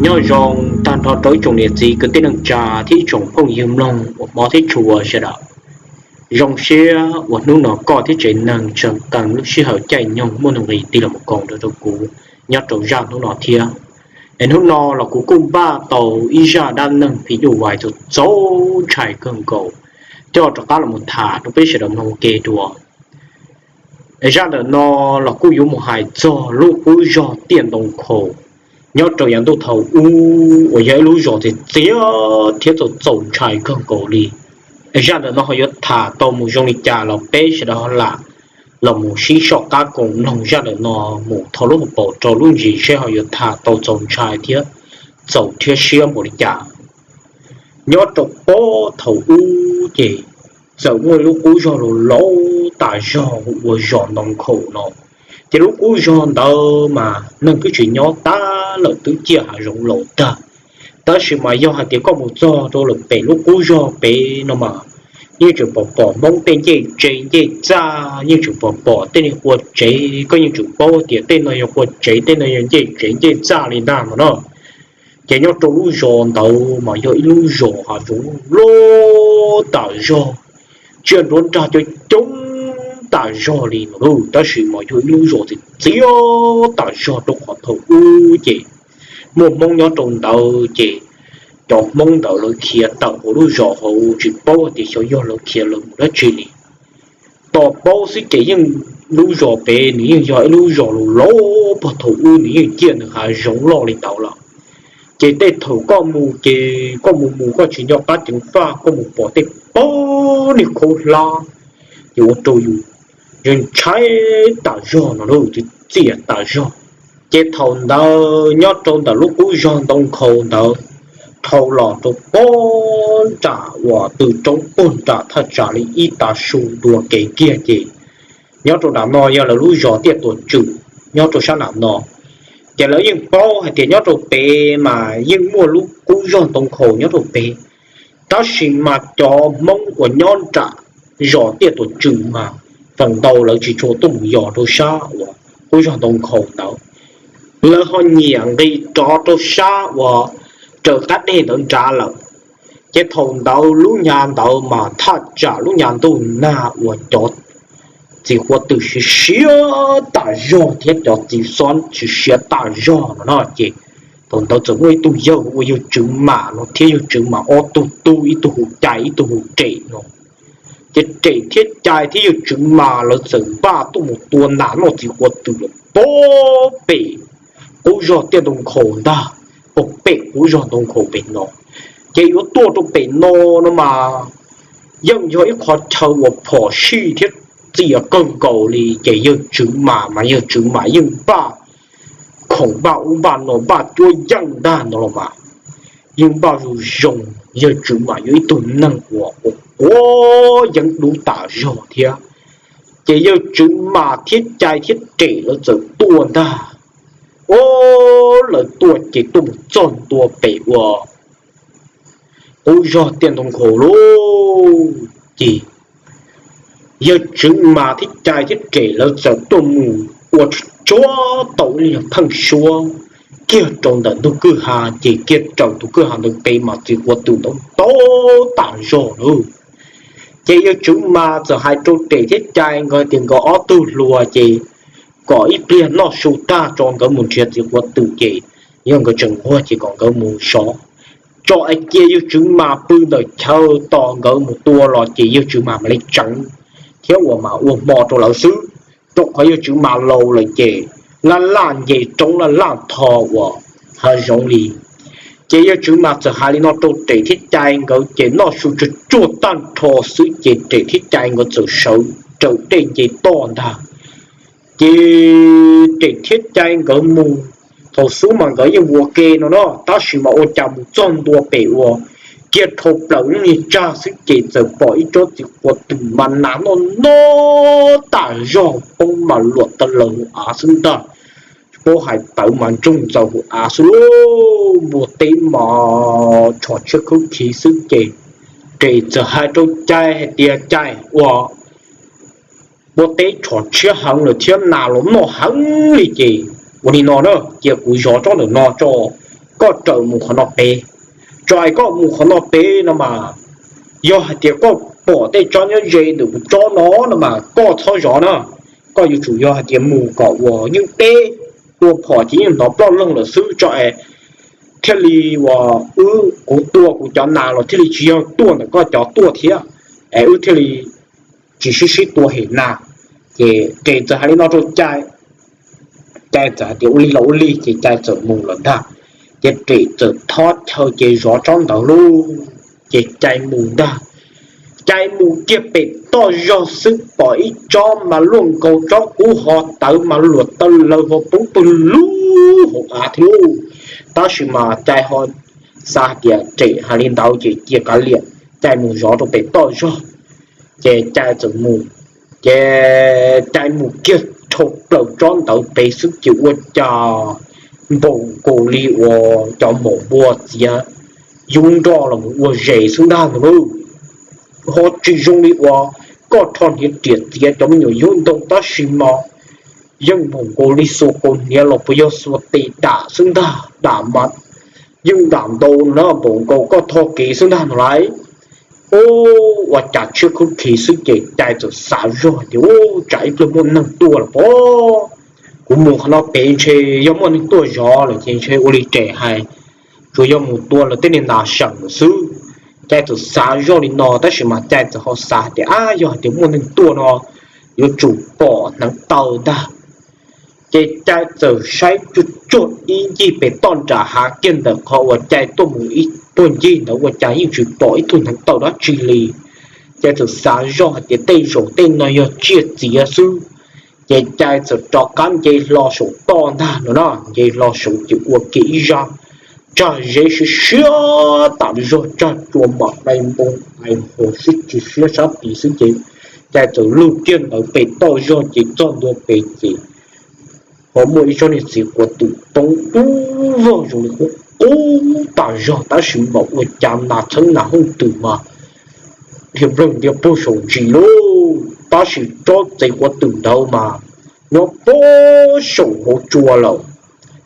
Nyob zoo tag nrho rau ib tsoom niam txiv kwv tij neej tsa thiab ib tsoom phooj ywg mloog uas hmov thiab tshua sawv daws. Zoo siab uas hnub no koj thiab tsev neeg tseem qee lub sij hawm caij nyoog muaj nuj nqis tig los koom nrog rau kuv nyob rau zaj hnub no thiab. Es hnub no los kuv kuj npaj tau ib zaj dab neeg phim nyuj vais txaus ntshai kawg nkaus coj rov qab los tham rau peb sawv daws mloog ua ke dua. Zaj ntawm no los kuj yuav mus hais txog lub qub zog Tiaj Ntoo Nkhaus nyob rau yav ntuj thaum ub uas yog ib lub zos txias txias thiab txaus txaus ntshai kawg nkaus li. Zaj ntawm no ho yuav tham tau mus zoo li cas los peb sawv daws ho lam los mus sib soj qab koom mloog zaj ntawm no mus thov lub hauv paus rau lub ntsis seb ho yuav tham tau txaus ntshai thiab txaus thiab siab npaum li cas. Nyob rau puag thaum ub ces txawm muaj lub qub zog laus laus tas zog hu ua zos Ntoo Nkhaus no. Ces lub qub zog ntawd mas neeg twb tsis nyob tas lawm, twb ciaj hav zoov laus tag. Tab sis mas yog hais tias koj mus txog rau lawm pem lub qub zog pem no mas yeej tseem pom pom Hmoob tej ncej tsev ncej txaj, yeej tseem pom pom tej niag qua tsev, koj yeej tseem paub tias tej no yog qua tsev, tej no yog ncej tsev ncej txaj li ntag no na. Ces nyob rau lub zos ntawd mas yog ib lub zos hav zoov loj tas zog, tsiaj nruab nrag coob coob tas zog li no lauj. Tab sis mas yog ib lub zos txias txias tas zog rau qhov thaum ub ces muaj Hmoob nyob rau ntawd ces cov Hmoob ntawd lawv khiav tawm hauv lub zos hauv, tsis paub hais tias xyov yog lawv khiav lawv mus dab tsi li. Tos paub xwb ces yeej lub zos pem nws yeej yog ib lub zos laus laus puag thaum ub, nws yeej ciaj nws hav zoov loj li ntawd lawm. Ces tej thaum koj mus ces koj mus mus koj tsis nco qab ceev faj, koj mus pom tej pob niag khaub hlab ces ua rau yus ntshai tas zog no lauj, txias tas zog. Ces thaum ntawd nyob rau ntawm lub qub zog Ntoo Nkhaus ntawd dhau los rau puag nram uas tw roob puag nram thaj tsam li ib tav su dua kev kiag ces nyob rau nram no yog lawv lub zos Tiaj Tuam Tswm nyob rau sab nram no. Ces lawv yeej paub hais tias nyob rau pem mas yeej muaj lub qub zog Ntoo Nkhaus nyob rau pem. Tab sis mas cov Hmoob uas nyob nram zos Tiaj Tuam Tswm mas feem ntau lawv tsis tshua tuaj mus yos rau sab uas qub zog Ntoo Nkhaus ntawd. Lawv ho nyiam nqis rov rau sab uas raws qab deg ntawd nrad lawm. Ces thaum ntawd lub nyab ntawd mas thaj tsam lub nyab ntuj nag uas cov txiv quav twm siav siav tas zog thiab cov txiv xob siav siav tas zog no no ces thaum ntawd txawm muaj ib tug yawg ua yawg Tswv Mam no thiab yawg Tswv Mam ob tug tub, ib tug hu Cai ib tug hu Rem no. Ces Rem thiab Cai thiab yawg Tswv Mam lawv txawm npaj tuaj mus tua nas noj txiv quav twm lawm puag pem qub zog Tiaj Ntoo Nkhaus ntag, puag pem qub zog Ntoo Nkhaus pem no. Ces yuav tuaj rau pem no no mas yeej yog ib qhov chaw uas phom sij thiab txias kawg nkaus li. Ces yawg Tswv Mam mas yawg Tswv Mam yeej npaj khoom npaj ub npaj no npaj cuab yeej ntag no los mas yeej npaj zoo zoo. Yawg Tswv Mam yog ib tug neeg uas quav yeev dub tas zog thiab. Ces yawg Tswv Mam thiab Cai thiab Rem lawv txawm tuaj ntag. Ua lawv tuaj ces tuaj mus txog ntua pem ua qub zog Tiaj Ntoo Nkhaus lauj. Ces yawg Tswv Mas thiab Cai thiab Rem lawv txawm tuaj mus ua tsuag tau ib lub nyuag pheej suab kiag rau ntawm ntug kwj ha, ces kiag raws tus kwj ha ntawd pem mas txiv quav twm ntau ntau tas zog lawm. Ces yawg Tswv Mas txawm hais rau Rem thiab Cai nkawd tias nkawd ob tug hluas ces kom ib pliag noj su tag tso nkawd mus nrhiav txiv quav twm, ces yog nkawd tseem nquag ces kom nkawd mus sov. Tso cia yawg Tswv Mas pw ntawm chaw tos nkawd mus tua los ces yawg Tswv Mas mam li tseev thiab uas mam ua hmo rau lawv xwb, rau qhov yawg Tswv Mas laus lawm ces laj laj nce roob laj laj tho uas hav zoov li. Ces yawg Tswv Mas txawm hais li no rau Rem thiab Cai nkawd ces noj su tsuag tsuag tag nrho xwb ces Rem thiab Cai nkawd txawm sawv raws dej nce toj ntag. Ces Rem thiab Cai nkawd mus, thaum xub mas nkawd yeej ua ke no no, tab sis mas ua cas mus txog ntua pem uas kiag dhau plaws lub niag tsag xwb ces txawm pom ib tsob txiv quav twm mas nas noj noj tas zog poob mas luam taw laws hauv av xwb ntag. Tsis paub hais tawv mas ntsoog ntxaws hauv av xwb lauj. Npua teb mas rho tshiab khawb khiv xwb ces Rem txawm hais rau Cai hais tias, Cai, ua npua teb rho tshiab heev lawm thiab nas los noj heev li ces ua li no na, cia kuv zov tsob ntawm no tso, koj raws mus qhov no pem. Tso es koj mus qhov no pem no mas, yog hais tias koj pom tej tsob nyob ze ntawm kuv tsob no no mas koj txhob zov na. Koj yuav tsum yog hais tias mus kom uas yeej deb, tua phom ces yeej hnov ploj loog lawm xwb tso es thiaj li uas wb kuv tua kuv cov nas los thiaj li tsis yog tuaj ntawm koj cov tuaj thiab, es wb thiaj li tsis sib sib tua hem nas. Ces Res txawm hais li no rau Cai, Cai txawm hais tias ua li los ua li ces Cai txawm mus lawm ntag. Ces Res txawm thob chaw ces zov tsob ntawd lauj, ces Cai mus ntag. Cai mus kiag pem toj zog xwb pom ib tsob mas luaj nkaus tsob qub ho tawv mas luam taw laws ho poob pawg lug hauv av thiab lauj. Tab sis mas Cai ho xav hais tias Res hais li ntawd ces cia kav liam, Cai mus zov rau pem toj zog. Ces Cai txawm mus, ces Cai mus kiag dhau plaws tsob ntawd pem xwb ces ua cas npaum nkaus li uas cov maum npua txiav yub nroj los mus ua zes xwb ntag ntag lauj. Ho tsis zoo li uas koj rho hniav riam txiav cov me nyuam yub ntoo tab sis mas yeej npaum nkaus li xuas kaus hniav los puas yog xuas tes dam xwb ntag, dam mas yeej dam ntau na, npaum nkaus koj tho kev xwb ntag no lauj. Ua cas tshiab khub khi xwb ces Cai txawm xav zog tias, Ub, tsam ib pliag muaj neeg tuaj lawm pob. Kuv mus qhov no pem ntshe yog muaj neeg tuaj zov lawm ces ntshe ua li Res hais, tsuas yog mus tua lawv tej niag nas seem lawm xwb. Cai txawm xav zoj li no tab sis mas Cai txawm ho xav tias, Ab, yog hais tias muaj neeg tuaj no yuav tsum pom hneev taw ntag. Ces Cai txawm saib tsuag tsuag ib ncig pem toj nram hav kiag ntawm qhov uas Cai tuaj mus ib puag ncig ntawd ua cas yeej tsis pom ib tug hneev taw dab tsi li. Cai txawm xav zoj hais tias tej zaum tej no yog tsiaj txiav xwb. Ces Cai txawm rov qab nce hlo saum toj ntag no na, nce hlo saud ces ua kiag ib zaj tsag zeb siab siab tas zog, tsag tsua mam dai npoo dai nphoo sib tsis siab sab tid xwb ces Cai txawm lug kiag ntawd pem toj zog ces txog ntua pem ces ho muaj ib tsob niag txiv quav twm poob dub vog zoo li qub qub tas zog tab sis mas ua cas nas txheeb nas hooj twm mas dhia nplawg ntia puag saum ntsis lauj, tab sis tsob txiv quav twm ntawd mas nyob puag saum hauv tsua lawm.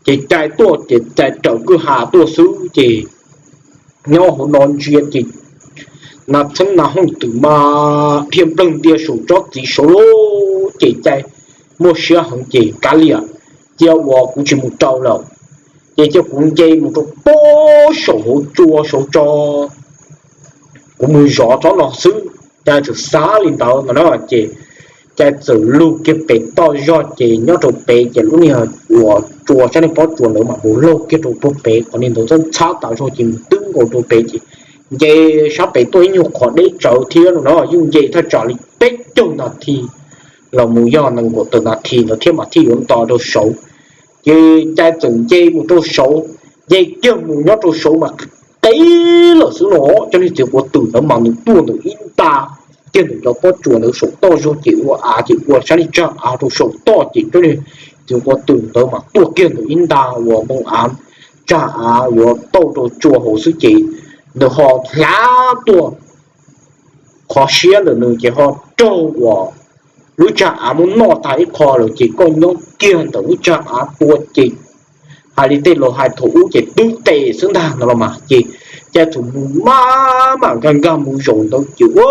Ces Cai tuaj ces Cai raws kwj ha tuaj xwb ces nyob hauv no ntsia ces nas txheeb nas hooj twm mas dhia nplawg ntia saum tsob txiv saud lauj. Ces Cai muaj siab heev ces, Kav liam, cia uas kuv tsis mus rau lawm, ces cia kuv nce mus rau puag saum hauv tsua saud tso, kuv mus zov tsob no xwb. Cai txawm xav li ntawd no na ces Cai txawm lug kiag pem toj zog ces nyob rau pem ces lub niag uas tsua sab niag pob tsuas ntawd mas mus laug kiag rau puag pem qhov niag ntawd txhob ntxhab tas zog ces mus twb nkaus rau pem ces nce sab pem tuaj ib nyuag qhov deb tsawv thiab no na, yeej nce thaj tsam li peb caug nas this los mus yog nees nkaum tawm nas this ntawd thiab mas thiaj yuav nto rau saud. Ces Cai txawm nce mus rau saud, nce kiag mus nyob rau saud mas qeb lawm xwb no, cov niag txiv quav twm ntawd mas nws tuaj ntawm ib nta kiag ntawm cov pob tsuas ntawd saum toj zog ces ua av ces ua sab niag tsag av rau saum toj ces cov niag txiv quav twm ntawd mas tuaj kiag ntawm ib nta uas npoo av, tsag av yuav tauj rau tsua hauv xwb ces nws ho hlav tuaj qhov siab ntawm nws ces ho raug uas lub tsag av muab noj tag ib qho lawm ces koj nyob kiag ntawm lub tsag av tua ces hais li tej laus hais thaum ub ces twb tes xwb ntag no los mas ces Cai txawm mus maj mam nkag nkag mus zaum ntawd ces ua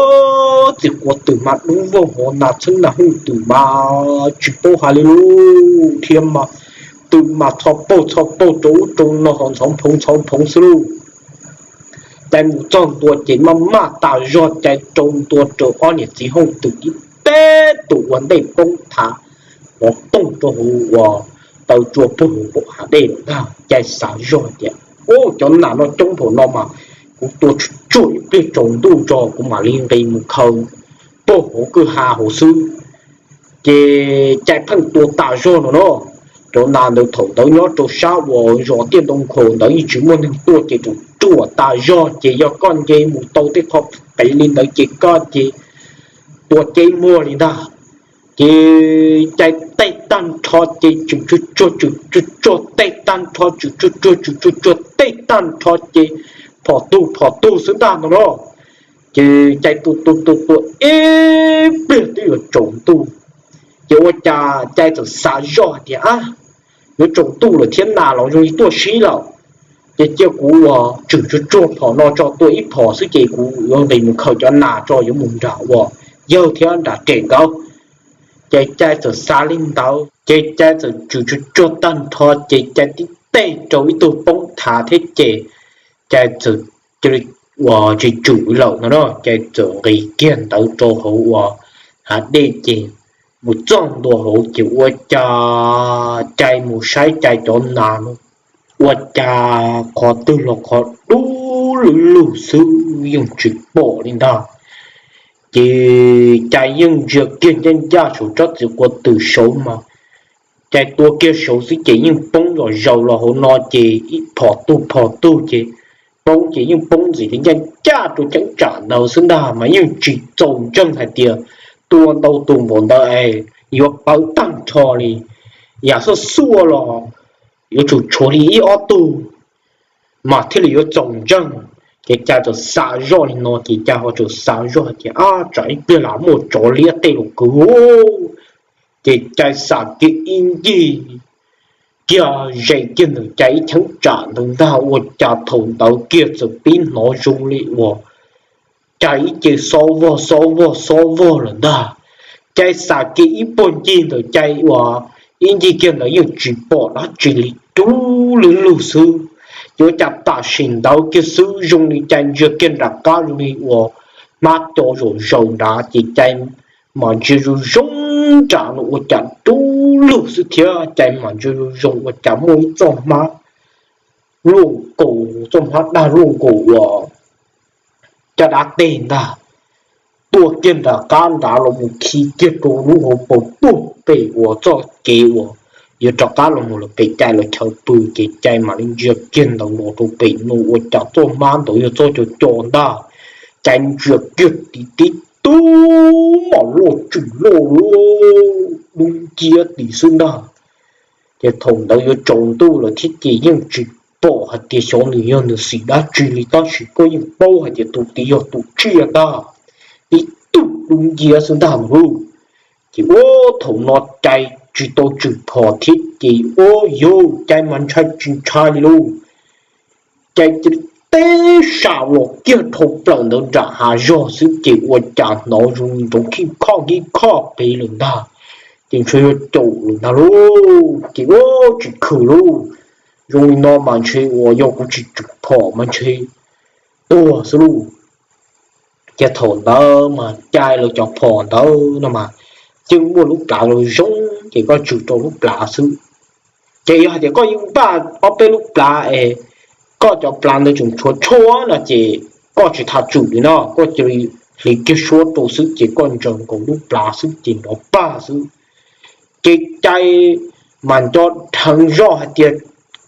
txiv quav twm mas dub vog hov nas txheeb nas hooj twm mas tsis paub hais li lub thiab mas twm mas txho paug txho paug rau ub rau no ho ntxhov nphoov ntxhov nphoov xwb lauj. Cai mus txog ntua ces maj maj tas zog Cai rau ntua rau ob niam txiv hooj twm ib teb tus ua ntej poob thav hov tooj rau hauv uas taw tsua puag hauv hav dej lawm ntag. Cai xav zog tias, Ub, cov nas no coob npaum no mas kuv tua tsuag tsuag ib pliag tsaus ntuj tso kuv mam li nqis mus khaws puag hauv kwj ha hauv xwb. Ces Cai pheej tua tas zog no no, cov nas ntawd thaum ntawd nyob rau sab uas zos Tiaj Ntoo Nkhaus ntawd yeej tsis muaj neeg tuaj ces ruam ruam tas zog ces yog koj nce mus tau tej qho qev li ntawd ces koj ces tua ceb muag li ntag. Ces Cai tej tag nrho ces tswm tsuag tsuag tswm tsuag tsuag tej tag nrho tswm tsuag tsuag tswm tsuag tsuag tej tag nrho ces phom tug phom tug xwb ntag no no. Ces Cai tua tua tua tua ib pliag twb yuav tsaus ntuj. Ces ua cas Cai txawm xav zoj hais tias, Ab, yuav tsaus ntuj lawm thiab nas los zoo li tuaj sib lawm. Ces cia kuv uas tswm tsuag tsuag phom no tso, tua ib phom xwb ces kuv yuav nqis mus khaws cov nas tso yuav mus nram uas yawg thiab nram res nkawd. Ces Cai txawm xav li ntawd ces Cai txawm tswm tsuag tsuag tag nrho ces Cai tib teg rau ib tug poob thav thiab ces Cai txawm cia li uas tsis tswm lawm no na, Cai txawm nqis kiag ntawd rau hauv uas hav dej ces mus txog ntua hauv ces ua cas Cai mus saib Cai cov nas no ua cas qhov twg los qhov dub lug lug xwb, yeej tsis pom li ntag. Ces Cai yeej ntsia kiag ncaj ncaj saum tsob txiv quav twm saud mas Cai tua kiag saud xwb ces yeej poob zom zaws los hauv no ces ib phom tug phom tug ces poob ces yeej poob ntxim li ncaj ncaj rau cheeb tsam ntawd xwb ntag, mas yeej tsis txaus ntseeg hais tias tua ntau tus npaum ntawd es yuav pawv tag nrho li, yam xuaj xuaj los yuav tsum tshuav li ib ob tug mas thiaj li yuav txaus ntseeg. Ces Cai txawm xav zoj li no ces Cai ho txawm xav zoj hais tias, ab, tsam ib pliag lam muaj tsov liab tej los kwv. Ces Cai xav kiag ib ncig kiag ze kiag ntawm Cai ib cheeb tsam ntawd ntag ua cas thaum ntawd kiag txawm pib hnov zoo li uas Cai ib ce xob vog xob vog xob vog lawm ntag. Cai xav kiag ib puag ncig ntawm Cai uas ib ncig kiag ntawd yeej tsis pom dab tsi li, dub lug lug xwb. Ces ua cas tam sim ntawd kiag xwb zoo li Cai ntsia kiag nram qab zoo li uas hmab co zom zaws nrad ces Cai mam ntsia zoo zoo nram no ua cas dub lug xwb thiab Cai mam ntsia zoo zoo ua cas muaj ib txoj hmab luaj nkaus, txoj hmab dag luaj nkaus uas caj dab teg ntag, tuaj kiag nram qab nrad los mus khi kiag rau lub hauv paus tuaj pem uas txoj kev uas yuav rov qab los mus lawm pem Cai lawv chaw pw ces Cai mam li ntsia kiag ntawd los rau pem no ua cas txoj hmab ntawd yog txoj co co ntag. Cai ntsia kiag tim tib tug mam loj tswm loj dub nciab tim xwb ntag. Ces thaum ntawd yuav tsaus ntuj lawm thiab ces yeej tsis pom hais tias xyov nws yog nws xim dab tsi li tab sis koj yeej paub hais tias tus tid yog tus tsiaj ntag, tib tug dub nciab xwb ntag mas lauj. Ces ua thaum no Cai tsis tau tswm phom thiab ces ua yog Cai mas ntshai tsis ntshai li lauj. Cai cia li teb sam los kiag dhau plaws ntawd nram hav zog xwb ces ua cas hnov zoo li nrov khib khob khib khob pem lawm ntag. Ces ntshe yuav caum lawm ntag lauj ces ua tsis khwm lauj. Zoo li no mas ntshe uas yog kuv tsis tswm phom mas ntshe tuag xwb lauj. Ces thaum ntawd mas Cai lawv cov phom ntawd no mas yeej muaj lub plhav zoo zoo ces koj tswm rau lub plhav xwb. Ces yog hais tias koj yeej npaj ob peb lub plhav es koj cov plhav ntawd tseem tshuav tshuaj no ces koj tsis tas tswm li no, koj cia li hliv kiag suab rau xwb ces koj ntsaws nkaus lub plhav xwb ces nrov pag xwb. Ces Cai mas nco dheev zoj hais tias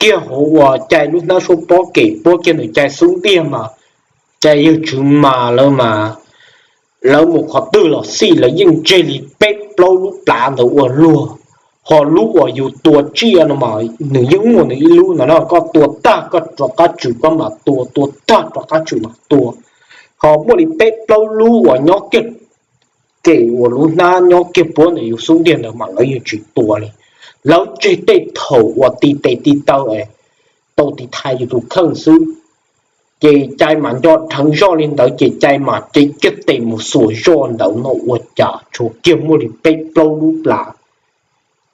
kiag hauv uas Cai lub hnab suab pob kem puab kiag ntawm Cai xub ntiag mas Cai yawg Tswv Mas lawv mas lawv mus qhov twg los xij lawv yeej tseg li peb plaub lub plhav ntawd ua luag. Ho lub uas yus tua tsiaj no mas nws yeej muaj nws ib lub ntawd no, koj tua tag koj rov qab tswm koj mam tua, tua tag rov qab tswm mam tua. Ho muaj li peb plaub lub uas nyob kiag kem uas lub hnab nyob kiag puab ntawm yus xub ntiag ntawd mas lawv yeej tsis tua li. Lawv tseg tej thaum uas ti tes ti taw es tau tiv thaiv yus tus kheej xwb. Ces Cai mas nco dheev zoj li ntawd ces Cai mas cev kiag tes mus xuas zoj ntawd no ua cas tshuav kiag muaj li peb plaub lub plhav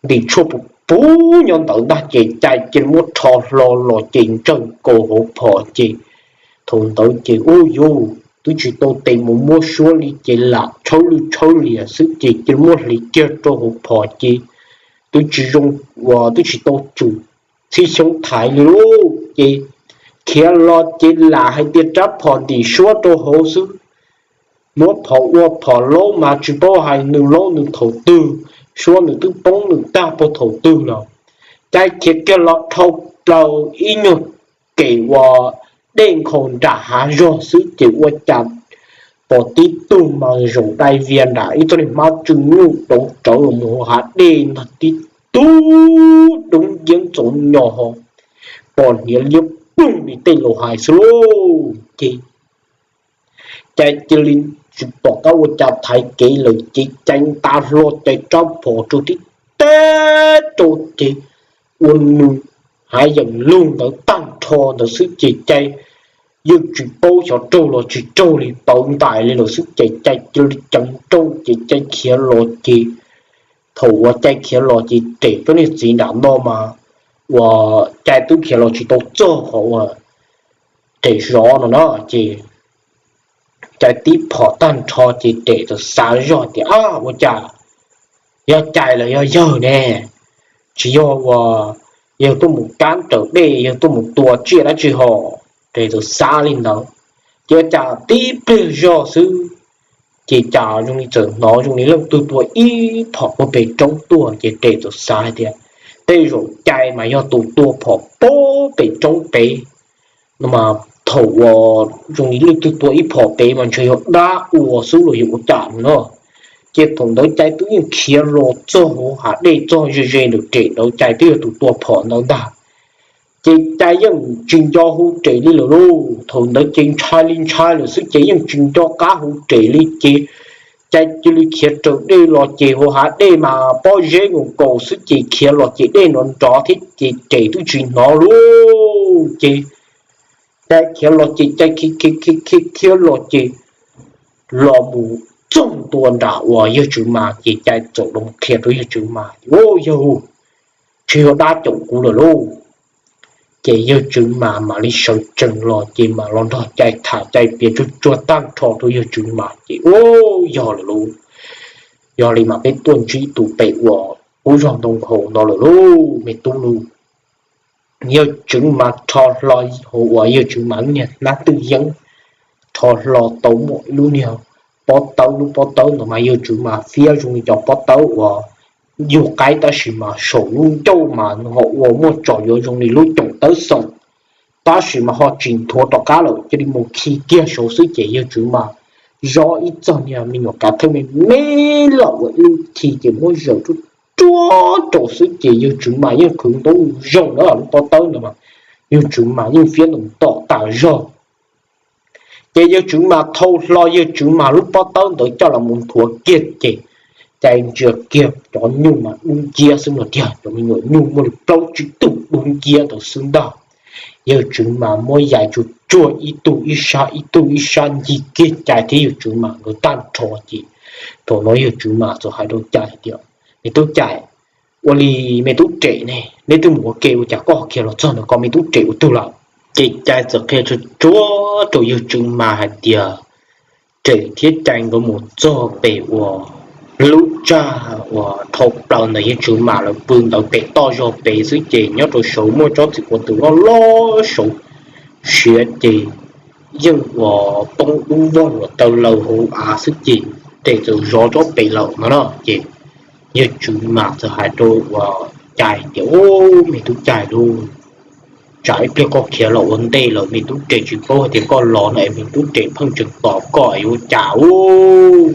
ntim tshuaj puv puv nyob ntawd ntag ces Cai cia li muab rho hlo los ces ntsaws nkaus hauv phom ces thaum ntawd ces ub yus twb tsis tau tes mus muab suab li ces lam tshawb lwj tshawb liam xwb ces cia li muab hliv kiag rau hauv phom ces twb tsis zoo, uas twb tsis tau tswm txhib xyoob thaiv li lauj. Ces khiav los ces lam hais tias rab phom ntim suab rau hauv xwb. Muab phom ua phom laub mas tsis paub hais nws laub nws thaum twg, suab nws twb poob nws tag puag thaum twg lawm. Cai khiav kiag los dhau plaws ib nyuag kem uas dej nkhaus nram hav zog xwb ces ua cas pom tib tug mas zaum dai vias nram ib txoj niag hmab tsw nyuj rauv rawv los mus hav dej ntag, tib tug dub nciab ntxoov nyos ho pom hniav liab ploog li tej laus hais xwb lauj. Ces Cai cia li tsis pom qab ua cas thaiv kev lawm ces Cai nta hlo Cai rab phom rau tib teb rau ces ua nws hav yeem lug ntawd tag nrho ntawd xwb ces Cai yeej tsis paub xyov raug los tsis raug li, pauv ntais li lawm xwb ces Cai cia li ceev nrooj ces Cai khiav los ces, thaum uas Cai khiav los ces Rem peb niag txiv nram no mas uas Cai twb khiav los tsis tau txog qhov uas Rem zov no na ces Cai tib phom tag nrho ces Rem txawm xav zog tias, Ab, ua cas yog Cai los yog yawg ne? Tsis yog uas yawg tuaj mus kab raws dej, yawg tuaj mus tua tsiaj dab tsi hos? Rem txawm xav li ntawd, ces ua cas tib pliag zog xwb ces cas zoo li txawm hnov zoo li leej twg tua ib phom puag pem roob tuaj ces Rem txawm xav hais tias, Tej zaum Cai mas yog tus tua phom puag pem roob pem no mas. Thaum uas zoo li leej twg tua ib phom pem mas ntshe yog dab ua xwb los yog ua cas no. Ces thaum ntawd Cai twb yeej khiav los txog hauv hav dej txog ze ze ntawm Rem ntawd, Cai twb yog tus tua phom ntawd ntag. Ces Cai yeej tsis nco hu Rem li lawm lauj. Thaum ntawd ces ntshai li ntshai lawm xwb ces yeej tsis nco qab hu Rem li ces Cai cia li khiav raws dej los ces hauv hav dej mas pob zeb nkaus nkaus xwb ces khiav los ces dej nrov nrov thiab ces Rem twb tsis hnov lauj. Ces Cai khiav los ces Cai khiav khiav khiav khiav los ces los mus txog ntua nram uas yawg Tswv Mas ces Cai txawm los qhia rau yawg Tswv Mas, Au, yawg, tsis yog dab caum kuv lawm lauj. Ces yawg Tswv Mas mam li sawv tsees los ces mam los nrog Cai tham, Cai piav tsuag tsuag tag nrho rau yawg Tswv Mas ces, Au, yog lawm lauj, yog li mas peb tuaj ntsib tus pem uas qub zog ntoo haus no lawm lauj me tub lauj. Yawg Tswv Mas rho hlo hauv uas yawg Tswv Mas lub niag hnab twj yeeb, rho hlo tau muaj ib lub niag pob tawb. Lub pob tawb ntawd mas yawg Tswv Mas fiab zoo li cov pob tawb uas yug qaib tab sis mas saum lub ncauj mas ho ua muaj tsom yuav zoo li lub coom tawb xeem, tab sis mas ho tsis nthuav rov qab lawm, cia li mus khi kiag saud xwb ces yawg Tswv Mas zov ib txog niag me nyuam kav thawj me me lawm uas ib lub khi ces muab zaws ruaj ruaj rau xwb ces yawg Tswv Mas yeej qhwv ntaub zoo na. Lub pob tawb ntawd mas yawg Tswv Mas yeej fiab ntaus tom tas zog. Ces yawg Tswv Mas thau hlo yawg Tswv Mas lub pob tawb ntawd coj los mus nthuav kiag ces Cai ntsia kiag cov nyuj mas dub nciab xwb no tiag, cov me nyuam nyuj muaj li plaub tsib tug dub nciab ntawd xwb ntag. Yawg Tswv Mas muab yais tsuag tsuag ib tug ib sab ib tug ib sab ncig kiag Cai thiab yawg Tswv Mas nkawd tag nrho ces thaum no yawg Tswv Mas txawm hais rau Cai tias, Me tub Cai, ua li me tub Rem ne, neb twb mus ua ke ua cas koj khiav los txog ntawm ko, me tub Rem ua twg lawm? Ces Cai txawm qhia tsuag tsuag rau yawg Tswv Mas hais tias Rem thiab Cai nkawd mus txog pem uas lub tsag uas dhau plaws ntawm yawg Tswv Mas lawv pw ntawd pem toj zog pem xwb ces nyob rau saud muaj tsob txiv quav tus loj loj saud siav ces yeej uas poob dub vog luam taw laws hauv av xwb ces Rem txawm zov tsob pem lawm no na. Ces yawg Tswv Mas txawm hais rau uas Cai tias, Au, me tub Cai lauj, tsam ib pliag koj khiav los ua ntej lawm me tub Rem tsis paub hais tias koj los no es me tub Rem pheej tseem tos koj es ua cas ub.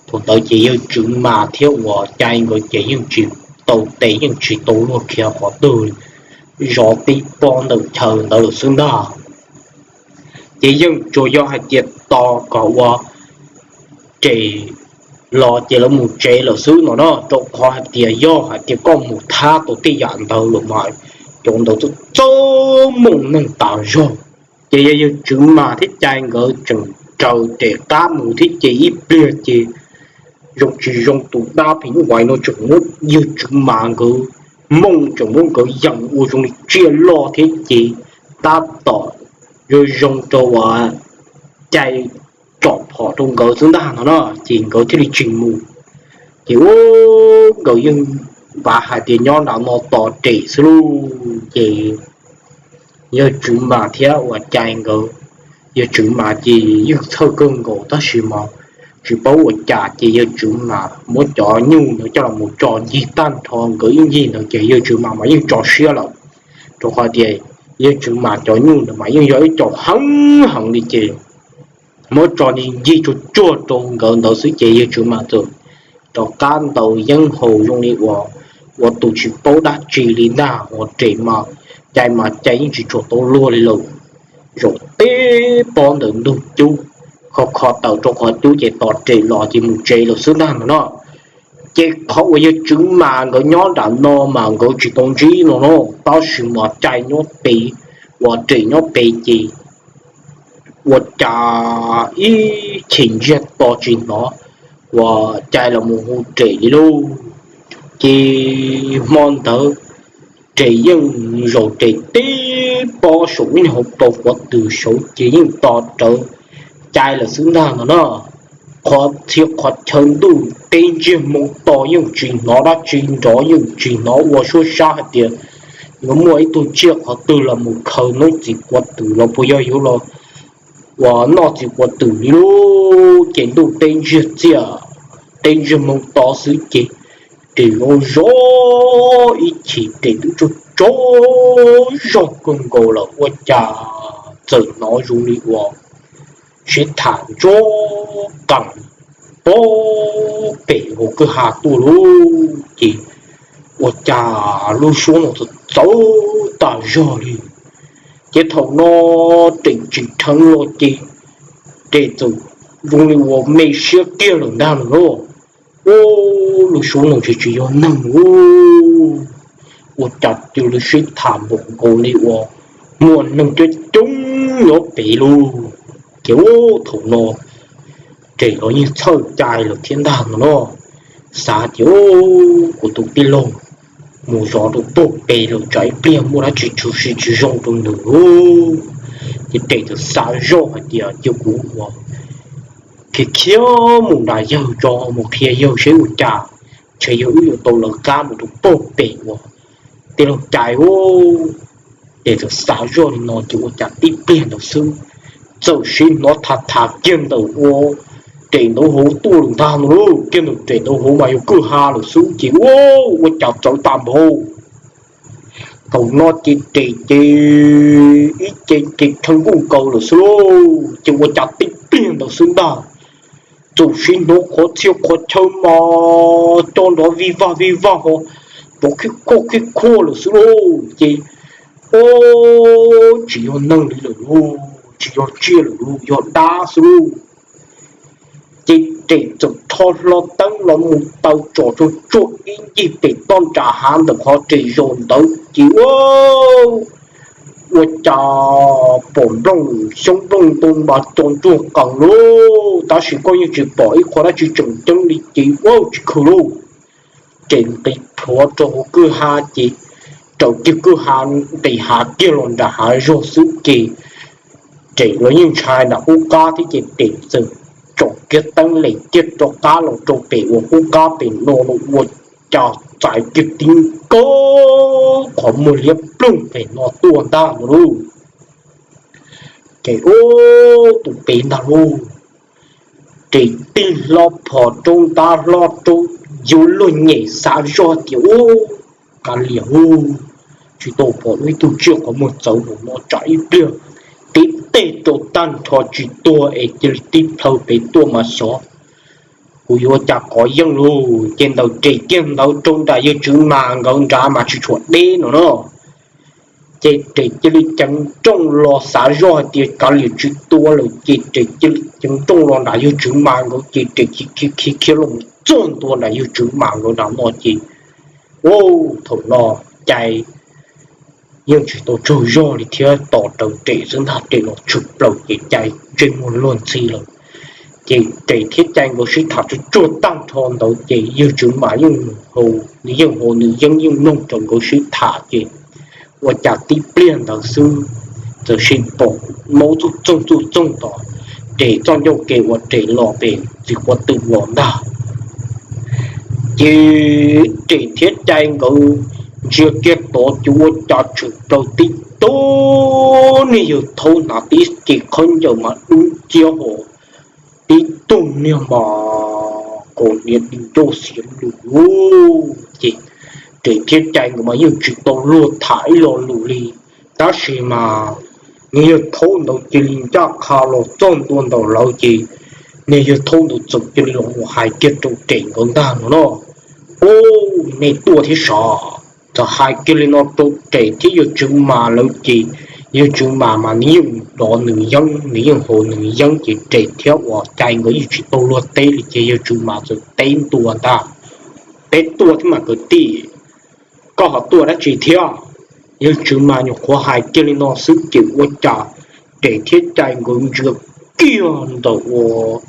Thaum ntawd ces yawg Tswv Mas thiab uas Cai nkawd ces yeej tsis tau tes yeej tsis tau luag khiav qhov twg li, zov tib pob ntawm chaw ntawd lawm xwb ntag. Ces yeej tsuas yog hais tias tos kom ua Rem los ces lawv mus tsev lawm xwb no na, rau qhov hais tias yog hais tias koj mus thab tau tej yam ntawd lawm mas cov ntawd txawj txawj mooj neeg tas zog. Ces yog yawg Tswv Mas thiab Cai nkawd tseem raws Rem qab mus thiab ces ib pliag ces zoo tsis zoo tus dab phim nyuj vais no tseem muab yawg Tswv Mas nkawd mooj, tseem muab nkawd yees ua zoo li tsiaj loj thiab ces tab tom zoo zoo rau uas Cai tsom phom rau nkawd xwb ntag no na, ces nkawd thiaj li tsis mus. Ces ub, nkawd yeej npav hais tias nyob nram no tos Rem xwb lauj. Ces yawg Tswv Mas thiab uas Cai nkawd, yawg Tswv Mas ces yeej txhawj kawg nkaus tab sis mas tsis paub ua cas ces yawg Tswv Mas muab cov nyuj ntawd coj los mus tso ncig tag nrho, nkawd ib ncig ntawd ces yawg Tswv Mas mas yeej tso siab lawm, rau qhov tias yawg Tswv Mas cov nyuj ntawd mas yeej yog ib co heev heev li ces muab tso ncig ncig tsuag tsuag rau nkawd ntawd xwb ces yawg Tswv Mas txawm rov qab ntaus yeeb haus zoo li uas ua tus tsis paub dab tsi li ntag. Uas Rem mas, Cai mas Cai yeej tsis tshua tau luag li lawm. Zaum tib pob ntawm ntug cub, kho kho taws rau qhov cub ces tos Rem los ces mus tsev lawm xwb ntag no na. Ces qhov uas yawg Tswv Mas nkawd nyob nram no mas nkawd tsis tau ntsib no no, tab sis mas Cai nyob pem, uas Rem nyob pem ces ua cas ib chim ntsiag to tsis hnov uas Cai los mus hu Rem li lauj. Ces hmo ntawd Rem yeej zaum Rem tib pob saum ib hauv paus quav twm saud ces yeej tos rawv Cai lawm xwb ntag no na. Qhov txhia qhov chaw ntuj teb ntsiag hmoo to yeej tsis hnov dab tsi nrov, yeej tsis hnov ua suab sab hais tias yuav muaj ib tug tsiaj qhov twg los mus khaws noob txiv quav twm los puas yog yuav los uas noj txiv quav twm li lauj. Ces ntuj teb ntsiag txiaj, teb ntsiag hmoo to xwb ces Rem los zov ib chim Rem twb tsaug tsaug zog kawg nkaus lawm ua cas txawm hnov zoo li uas sib tham ntsuab qees pem hauv kwj ha tuaj lauj. Ces ua cas lub suab no txawv txawv tas zog li. Ces thaum no Rem tsim dheev los ces Rem txawm zoo li uas me siab kiag lawm ntag no lauj. Ub, lub suab no tsis tsis yog neeg ub, ua cas cia li sib tham npaum nkaus li uas muaj neeg coob coob nyob pem lauj. Ces ub, thaum no Rem los yeej txhawj Cai lawm thiab ntag no no, xav tias kuv tus tij laug mus zov rau pem lawm tsam ib pliag muaj dab tsi tshwm sim tsis zoo rau nws lauj. Ces Rem txawm xav zoj hais tias cia kuv ua khiav khiav mus nram yawg tso, mus qhia yawg seb ua cas, ntshe yog wb yuav tau lawv qab mus rau pem uas tij laug Cai ub. Ces txawm xav zoj li no ces ua cas tib pliag ntawd xwb txawm sim hnov tham tham kiag ntawm ua Rem nraub hauv tuaj lawm ntag no lauj. Kiag ntawm Rem nraub hauv mas yog kwj ha lawm xwb ces ua, ua cas txawv tag npaum. Thaum no ces Rem ces ib ce ces dheev nkuj nkaus lawm xwb lauj. Ces ua cas tib pliag ntawd xwb ntag txawm sim hnov qhov txhia qhov chaw mas cov nrov vij vag vij vag ho rov khib khuaj khib khuaj lawm xwb lauj. Ces ub, tsis yog neeg li lawm lauj, tsis yog tsiaj lawm lauj, yog dab xwb lauj. Ces Rem txawm rho hlo teeb los mus taw tsom tsuag tsuag ib ncig pem toj nram hav ntawm qhov Rem zaum ntawd ces ua, ua cas pom nplooj xyoob nplooj ntoo mas txaus ntsuag qees lauj, tab sis koj yeej tsis pom ib qho dab tsi tseem ceeb li ces ua tsis khaws lauj. Ces nqis plhuav rau hauv kwj ha ces raws kiag kwj ha nqis hav kiag los nram hav zoov xwb ces Rem los yeej ntshai nram qub qab thiab ces Rem txawm tsom kiag teeb lem kiag rov qab los rau pem uas qub qab pem no los ua cas txais kiag tib nkaug qhov muag liab ploog pem no tuaj ntag no lauj. Ces ub, tus pem ntag lauj, Rem tig hlo phom rau ntab hlo rau, yuav luag nyem xav zoj tias ub, kav liam ub, tsis tau pom ib tug tsiaj qhov muag txawv npaum no tsam ib pliag tib teg rau tag nrho tsis tuag es cia li tib plhaw pem tuaj mas xyov kuv yuav ua cas kov yeej lauj. Ces ntawm Rem kiag ntawd rau nram yawg Tswv Mas nkawd nrad mas tsis tshua deb no na. Ces Rem cia li ceev nrooj los xav zoj hais tias kav liam tsis tua lawm ces Rem cia li ceev nrooj los nram yawg Tswv Mas nkawd ces Rem khiav khiav khiav los txog ntua nram yawg Tswv Mas nkawd nram no ces ub, thaum no Cai yeej tsis tau tsaug zog li thiab tos raws Rem xwb ntag, Rem los tshwm plaws ces Cai ntsej muag luag ntxhi lawm. Ces Rem thiab Cai nkawd sib tham tsuag tsuag tag nrho ntawd ces yawg Tswv Mas yeej, nws yeej haus nws yeeb yeej mloog rau nkawd sib tham ces ua cas tib pliag ntawd xwb txawm sim pom maub txuj txoog txuj txoog tom Rem txoj ncauj ke uas Rem los pem txiv quav twm los ntag. Ces Rem thiab Cai nkawd ntsia kiag tod ces ua cas tshwm plaws tib tug niag yawg thaub hnav tib ce khaub ncaws mas dub nciab ho tib tug niag mas kaus hniav di ncauj xiav lus lauj. Ces Rem thiab Cai nkawd mas yeej tsis tau luag tham ib lo lus li, tab sis mas niag yawg thaub ntawd cia li ncaj qha los txog ntua ntawm lawv ces niag yawg thaub ntawd txawm cia li los mus hais kiag rau Rem nkawd ntag no no, ub, nej tuaj thiab sav. Txawm hais kiag li no rau Rem thiab yawg Tswv Mas lawv ces yawg Tswv Mas mas nws yeej dov nws yeeb, nws yeej haus nws yeeb ces Rem thiab uas Cai nkawd yeej tsis tau luag teb li ces yawg Tswv Mas txawm teb ntua ntag. Peb tuaj thiab mas kwv tij, koj ho tuaj dab tsi thiab? Yawg Tswv Mas nyuam qhuav hais kiag li no xwb ces ua cas Res thiab Cai nkawd ntsia kiag ntawm ua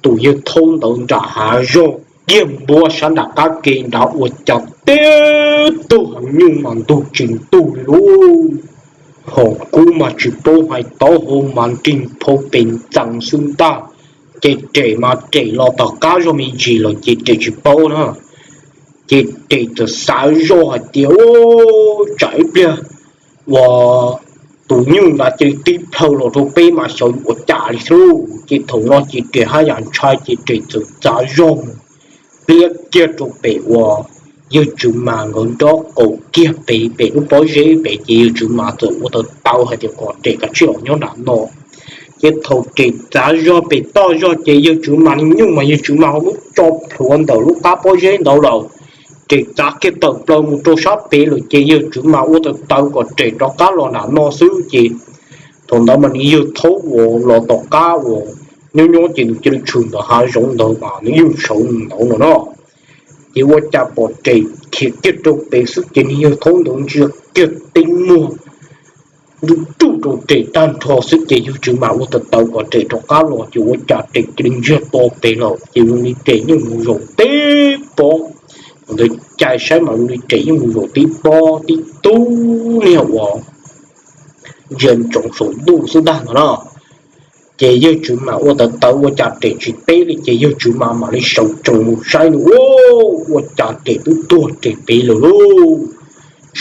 tus yawg thaub ntawd nram hav zoov kiag npuab sab nram qab ke nrad ua cas tib tug heev nyuj mas ntug tsis ntug li lub. Hos kub mas tsis paub hais, taub hau mas nrig phau pes ntxees xwb ntag. Ces Res mas Res los tom qab zog me ntsis lawm ces Res tsis paub na. Ces Res txawm xav zoj hais tias, tsam ib pliag uas tus nyuj ntawd cia li tib plhaw los rau peb mas xyov yuav ua cas li thiab. Ces thaum no ces Res haj yam ntshai ces Res txawm txav zog mus pliab kiag rau pem uas yawg Tswv Mas nkawd nraub qaum kiag pem, pem lub pob zeb pem ces yawg Tswv Mas txawm ua tawv tawv hais tias kom Res kav tsij los nyob nram no. Ces thaum Res txav zog pem toj zog ces yawg Tswv Mas niag nyuj mas yawg Tswv Mas ho muab tso plhuav ntawm lub qab pob zeb ntawd lawm. Res txav kiag tawm plaws mus rau sab pem lawm ces yawg Tswv Mas ua tawv tawv kom Res rov qab los nram no xwb ces thaum ntawd mas nws yawg thaub uas los tom qab uas nyob nyob ces nws cia li tshwm ntawm hav zoov ntawd mas nws yawg sawv ntawd no no. Ces ua cas pom Res khiav kiag rau pem xwb ces nws yawg thaub ntawd ntsia kiag tib muag nruj ruj rau Res tag nrho xwb ces yawg Tswv Mas ua tawv tawv kom Res rov qab los ces ua cas Res cia li ntsiag to pem lawm ces zoo li Res yeej mus zaum tib pob. Thaum ntawd Cai saib mas zoo li Res yeej mus zaum tib pob tib tug niag uas ntsia ntsoov saum ntuj xwb ntag no na. Ces yawg Tswv Mas ua tawv tawv ua cas Res tsis teb li ces yawg Tswv Mas mam li sawv tsees mus saib nws ua, ua cas Res twb tuag Res pem lawm lauj.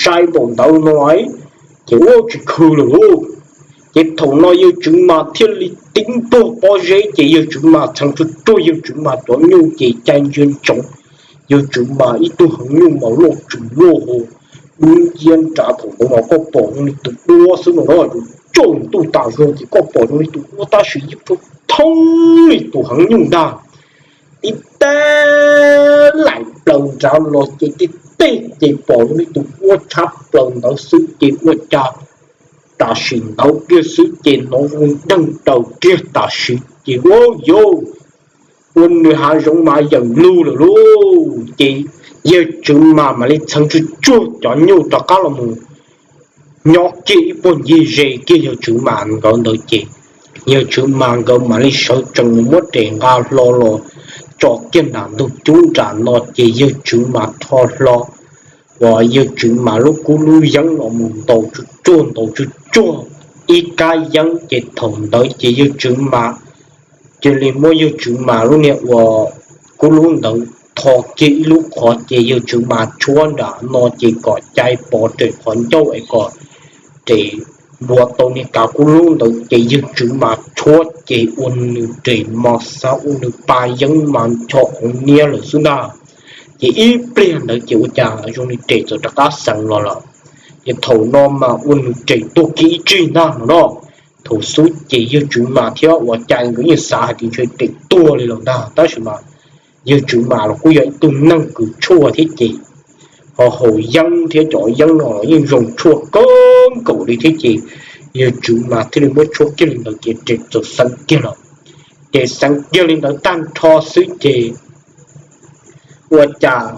Saib npaum ntawd no ces ua tsis khw lawm lauj. Ces thaum no yawg Tswv Mas thiaj li tib npuag pob zeb ces yawg Tswv Mas txheev tsuag tsuag yawg Tswv Mas cov nyuj ces Cai ntsia ntsoov yawg Tswv Mas ib tug heev nyuj mas loj tsis loj ho dub nciab nrad, thaum ntawd mas koj pom zoo li tus duab xwb no na, yus tsaus ntuj tas zog ces koj pom zoo li tus duab tab sis yeej thoob thoob li tus heev nyuj ntag. Tib teg laim plaws nrad los ces tib teg ces pom zoo li tus duab tshab plaws ntawd xwb ces ua cas tam sim ntawd kiag xwb ces hnov zoo deeg daws kiag tam sim ces ua yau ua nws hav zoov mas yawm lug lawm lauj. Ces yawg Tswv Mas mam li txheev tsuag tsuag cov nyuj rov qab los mus nyob kiag ib puag ncig ze kiag yawg Tswv Mas nkawd ntawd ces yawg Tswv Mas nkawd mam li sawv tsees mus muab Res nqa hlo los tso kiag nram ntug cub nram no ces yawg Tswv Mas rho hlo uas yawg Tswv Mas lub kub lub yeeb los mus ntaus tsuag tsuag ntaus tsuag tsuag ib kab yeeb ces thaum ntawd ces yawg Tswv Mas cia li muab yawg Tswv Mas lub niag uas kub lub ntawd tho kiag ib lub qhov ces yawg Tswv Mas tshuab nram no ces kom Cai pov Res qhov ncauj es kom Res npuav tau niag kav kub lub ntawd ces yawg Tswv Mas tshuab ces ua nws Res mas xav ua nws pa yeeb mas ncho qhov niab lawm xwb ntag. Ces ib pliag ntawd ces ua cas zoo li Res txawm rov qab xeev los lawm. Ces thaum no mas ua nws Res tuag kiag ib tsig ntag no no. Thaum xub ces yawg Tswv Mas thiab uas Cai nkawd yeej xav hais tias ntshe Res tuag li lawm ntag tab sis mas yawg Tswv Mas los kuj yog ib tug neeg kws tshuaj thiab ces ho haus yeeb thiab cov yeeb no los yeej zoo tshuaj kawg nkaus li thiab ces yawg Tswv Mas thiaj li muab tshuab kiag li ntawd ces Res txawm xeev kiag lawm. Ces xeev kiag li ntawd tag nrho xwb ces ua cas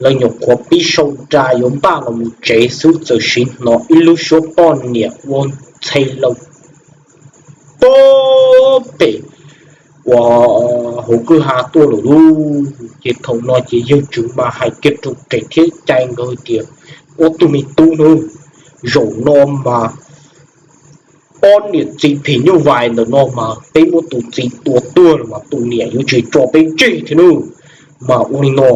lawv nyuam qhuav pib sau nra yuav npaj los mus tsev xwb txawm sim hnov ib lub suab poj niam ua ntxhe lawm pem uas hauv kwj ha tuaj lawm lauj. Ces thaum no ces yawg Tswv Mas hais kiag rau Res thiab Cai nkawd tias, ob tug me tub nawb, zaum no mas ob niam txiv phim nyuj vais ntawm no mas peb muab tus txiv tua tuag lawm mas tus niam yuav tsis tso peb tseg thiab nawb. Mas ua li no,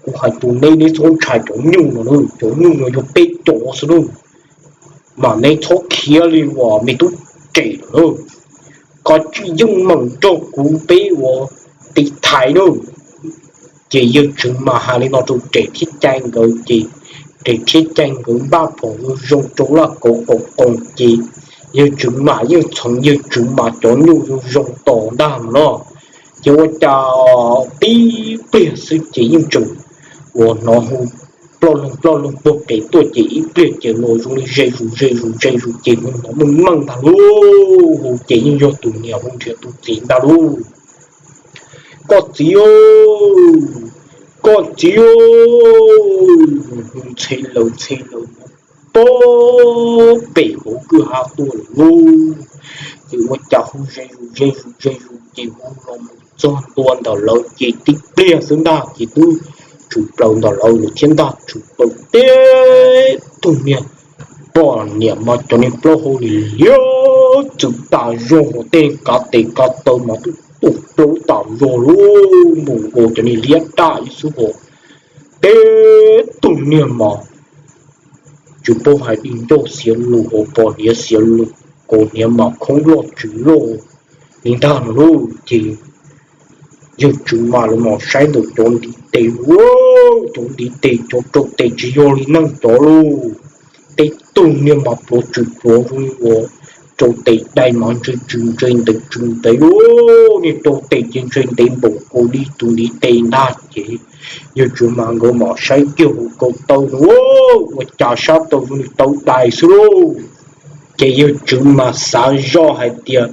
kuv hais rau neb, neb txhob ntshai cov nyuj no nawb, cov nyuj no yog peb cov xwb nawb. Mas neb txhob khiav li uas me tub Res lawm nawb, koj tsis yeej meem nrog kuv peb ua tiv thaiv nawb. Ces yawg Tswv Mas hais li no rau Res thiab Cai nkawd ces Res thiab Cai nkawd npaj phom zoo zoo rau laj kauv qaum qoos ces yawg Tswv Mas yeej txhoov yawg Tswv Mas cov nyuj zoo zoo tos ntag no. Ces ua cas tib pliag xwb ces yeej tseem uas hnov hu ploj loog ploj loog puag pem tuaj ces ib pliag ces los zoo li ze zus ze zus ze zus ces hu hnov meej meej ntag lauj. Hu ces yeej yog tus niam hu nrhiav tus txiv ntag lauj. Koj txiv, Koj txiv, ntxhe laws ntxhe laws, pem hauv kwj ha tuaj lawm lauj. Ces ua cas hu ze zus ze zus ze zus ces hu los mus txog ntua ntawm lawv ces tib pliag xwb ntag ces twb tshwm plaws ntawm lawv lawm thiab ntag, tshwm plaws teb tug niag poj niam mas cov niag plaub hau li liab txwm tas zog, tej kav tes kav taw mas twb tuaj plaub tas zog lauj, npaum nkaus cov niag liab daj ib xwb hos. Teb tug niag mas tsis paub hais di ncauj xiav lus hos pos hniav xiav lus, kaus hniav mas khoob loj tswv loj li ntag no lauj. Ces yawg tswv mas lawv mam saib ntawm cov ntiv tes, cov ntiv tes cov rau tes tsis yog li neeg cov lauj. Teb tug niag mas pluav tswm pluav zoo ua rau tes dai mas ntshe tsw ntshe ntev tsw ntev lauj, niag rau tes ces ntshe ntev npaum nkaus li tus ntiv tes ntag ces yawg tswv mas nkawd mam saib kiag hauv ko taw no, ua cas sab taw zoo li tau dais xwb lauj. Ces yawg tswv mas xav zoj hais tias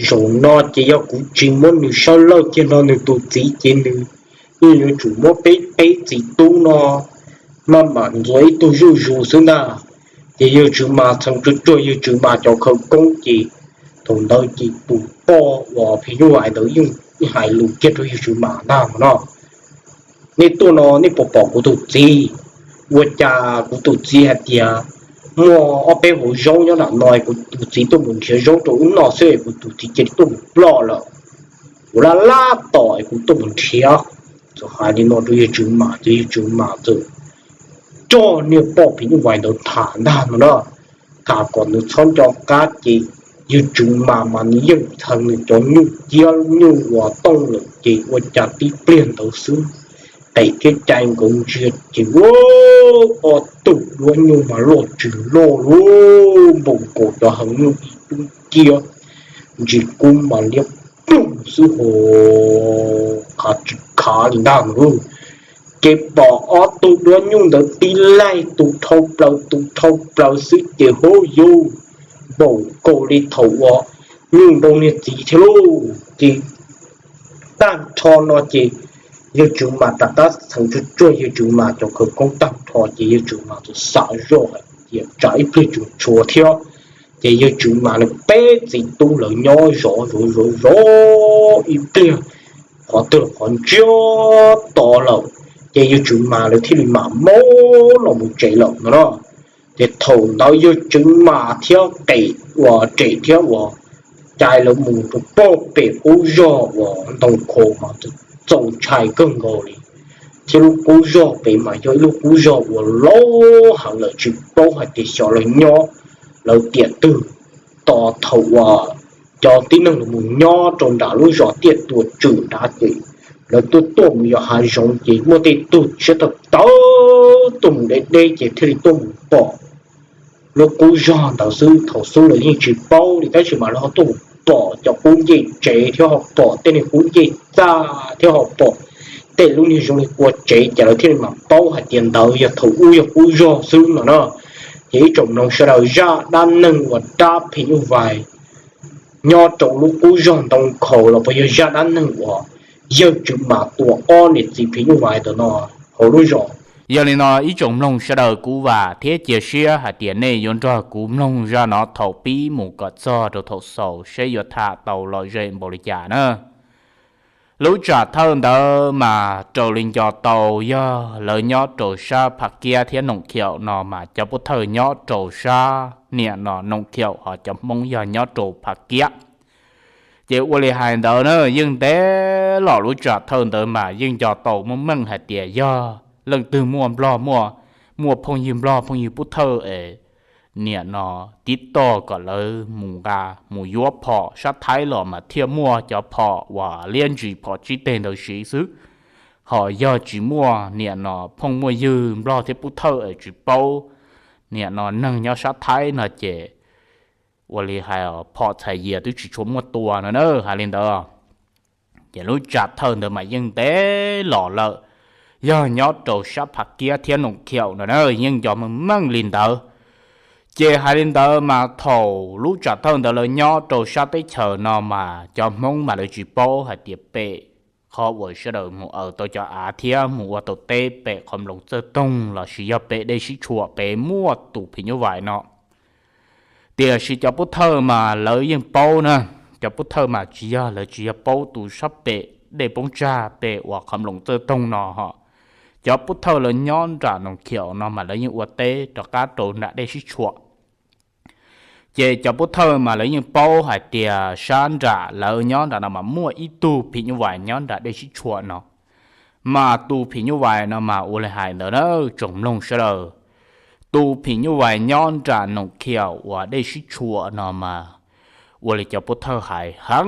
zaum no ces yog kuv tsis muab nws sab laj kiag no nws tus txiv ces nws yeej yuav tsum muab peb peb txiv tub no maj mam ntxuav ib tug zuj zus xwb ntag. Ces yawg tswv mas txheev tsuag tsuag yawg tswv mas cov khawv koob ces thaum ntawd ces tus poj uas phim nyuj vais ntawd yeej hais lus kiag rau yawg tswv mas ntag no. Nej tuaj no nej puas pom kuv tus txiv? Ua cas kuv tus txiv hais tias muaj ob peb hauv zaub nyob nram no, kuv tus txiv tuaj mus nrhiav zaub rau wb noj xwb, kuv tus txiv cia li tuaj mus ploj lawm. Kuv laj laj tos kuv tuaj mus nrhiav. Txawm hais li no rau yawg tswv mas ces yawg tswv mas txawm coj niag poj phim nyuj vais ntawd tham ntag no na, tham kom nws txhob nco qab ces yawg tswv mas mas nws yeej txheev nws cov nyuj ciab nyuj uas tooj lawm ces ua cas tib pliag ntawd xwb qem thiab cai nkawd ntsia ces ua ob tug duab nyuj mas loj tsis loj lauj, npaum nkaus cov heev nyuj ib tub ciab, ntsis kub mas liab ploog xwb hos, khav tsis khav li ntag lauj. Ces pom ob tug duab nyuj ntawd tib laig tus dhau plaws tus dhau plaws xwb ces hauj yug npaum nkaus li thaum uas nyuj nroo niag txiv thiab lauj. Ces tag nrho no ces yawg tswv mas rov qab txheev tsuag tsuag yawg tswv mas cov khawv koob tag nrho ces yawg tswv mas txawm xav zoj hais tias tsam ib pliag tseem tshuav thiab. Ces yawg tswv mas nws peb txiv tub lawv nyob zov zov zov zov ib pliag qhov twg qhov ntsiag to lawm, ces yawg tswv mas lawv thiaj li mam maub los mus tsev lawm no na. Ces thaum ntawd yawg tswv mas thiab qem uas rem thiab uas cai lawv mus rau pog pem qub zog uas ntoo khaus mas txaus ntshai kawg nkaus li, thiab lub qub zog pem mas yog ib lub qub zog uas laub heev lawm tsis paub hais tias xyov lawv nyob lawv tiam twg. Tos thaum uas cov tib neeg los mus nyob rau nram lub zos tiaj tua tswm nrad ces lawv tuaj tuaj mus yos hav zoov ces muaj tej tug siab tawv tawv tuaj mus deb deb ces thiaj li tuaj mus pom lub qub zog ntawd xwb. Thaum xub lawv yeej tsis paub li tab sis mas lawv ho tuaj mus pom cov qub ncej tsev thiab ho pom tej niag qub ncej txaj thiab ho pom tej lub niag zoo li qua tsev ces lawv thiaj li mam paub hais tias ntawd yog thaum ub yog qub zog xwb no na. Ces ib tsoom mloog sawv daws, zaj dab neeg uas dab phim nyuj vais nyob rau lub qub zog ntoo khaus los puas yog zaj dab neeg uas yawg tswv mas tua ob niam txiv phim nyuj vais ntawm no hauv lub zos. Yog li no ib tsoom mloog sawv daws, kuv vam thiab cia siab hais tias nej yuav nrog kuv mloog zaj no thaum pib mus kom txog rau thaum xaus seb yuav tham tau lom zem npaum li cas na. Lub tsam thawj ntawd mas raws li nco tau yog lawv nyob rau sab Phaj Kiab thiab Noom Khiaum no mas cov Pub Thawj nyob rau sab niam no Noom Khiaum, ho cov Hmoob yog nyob rau Phaj Kiab. Ces ua li hais ntawd na, yeej ntev los lub tsam thawj ntawd mas yeej nco tau meej meej hais tias yog leej twg muaj nplog, muaj, muaj phooj ywg nplog phooj ywg Pub Thawj es niam no tib toj kom lawv mus nqa, mus yuav phom sab Thaib los mas thiaj muaj cov phom uas liab ntsis phom tsib teg ntawd siv xwb. Ho yog tsis muaj niam no phooj muaj ywg nplog thiab Pub Thawj es tsis paub niam no neeg nyob sab Thaib no ces ua li hais phom txhais yias twb tsis tshua muaj tua no na, hais li ntawd. Ces lub tsam thawj ntawd mas yeej ntev los lawm, yog nyob rau sab Phaj Kiab thiab Noom Khiaum no na, yeej nco meej meej li ntawd. Ces hais li ntawd mas thaum lub tsam thawj ntawd lawv nyob rau sab teb chaws no mas cov Hmoob mas lawv tsis paub hais tias pem qhov uas sawv daws mus aws tau cov av thiab mus ua tau teb pem qhov nploos txawj toog lossis yog pem dej sib tshuam pem muaj tus phim nyuj vais no. Tiam sis cov pub thawj mas lawv yeej paub na, cov pub thawj mas tsis yog, lawv tsis yog paub tus sab pem dej poob tsag pem uas qhov nploos txawj toog no ho. Cov pub thawj lawv nyob nram Noom Khiaum no mas lawv yeej ua teb rov qab rau nram dej sib tshuam. Ces cov pub thawj mas lawv yeej paub hais tias sab nram lawv nyob nram no mas muaj ib tug phim nyuj vais nyob nram dej sib tshuam no. Mas tus phim nyuj vais no mas ua li hais ntawd na, tsoom mloog sawv daws, tus phim nyuj vais nyob nram Noom Khiaum uas dej sib tshuam no mas ua li cov pub thawj hais heev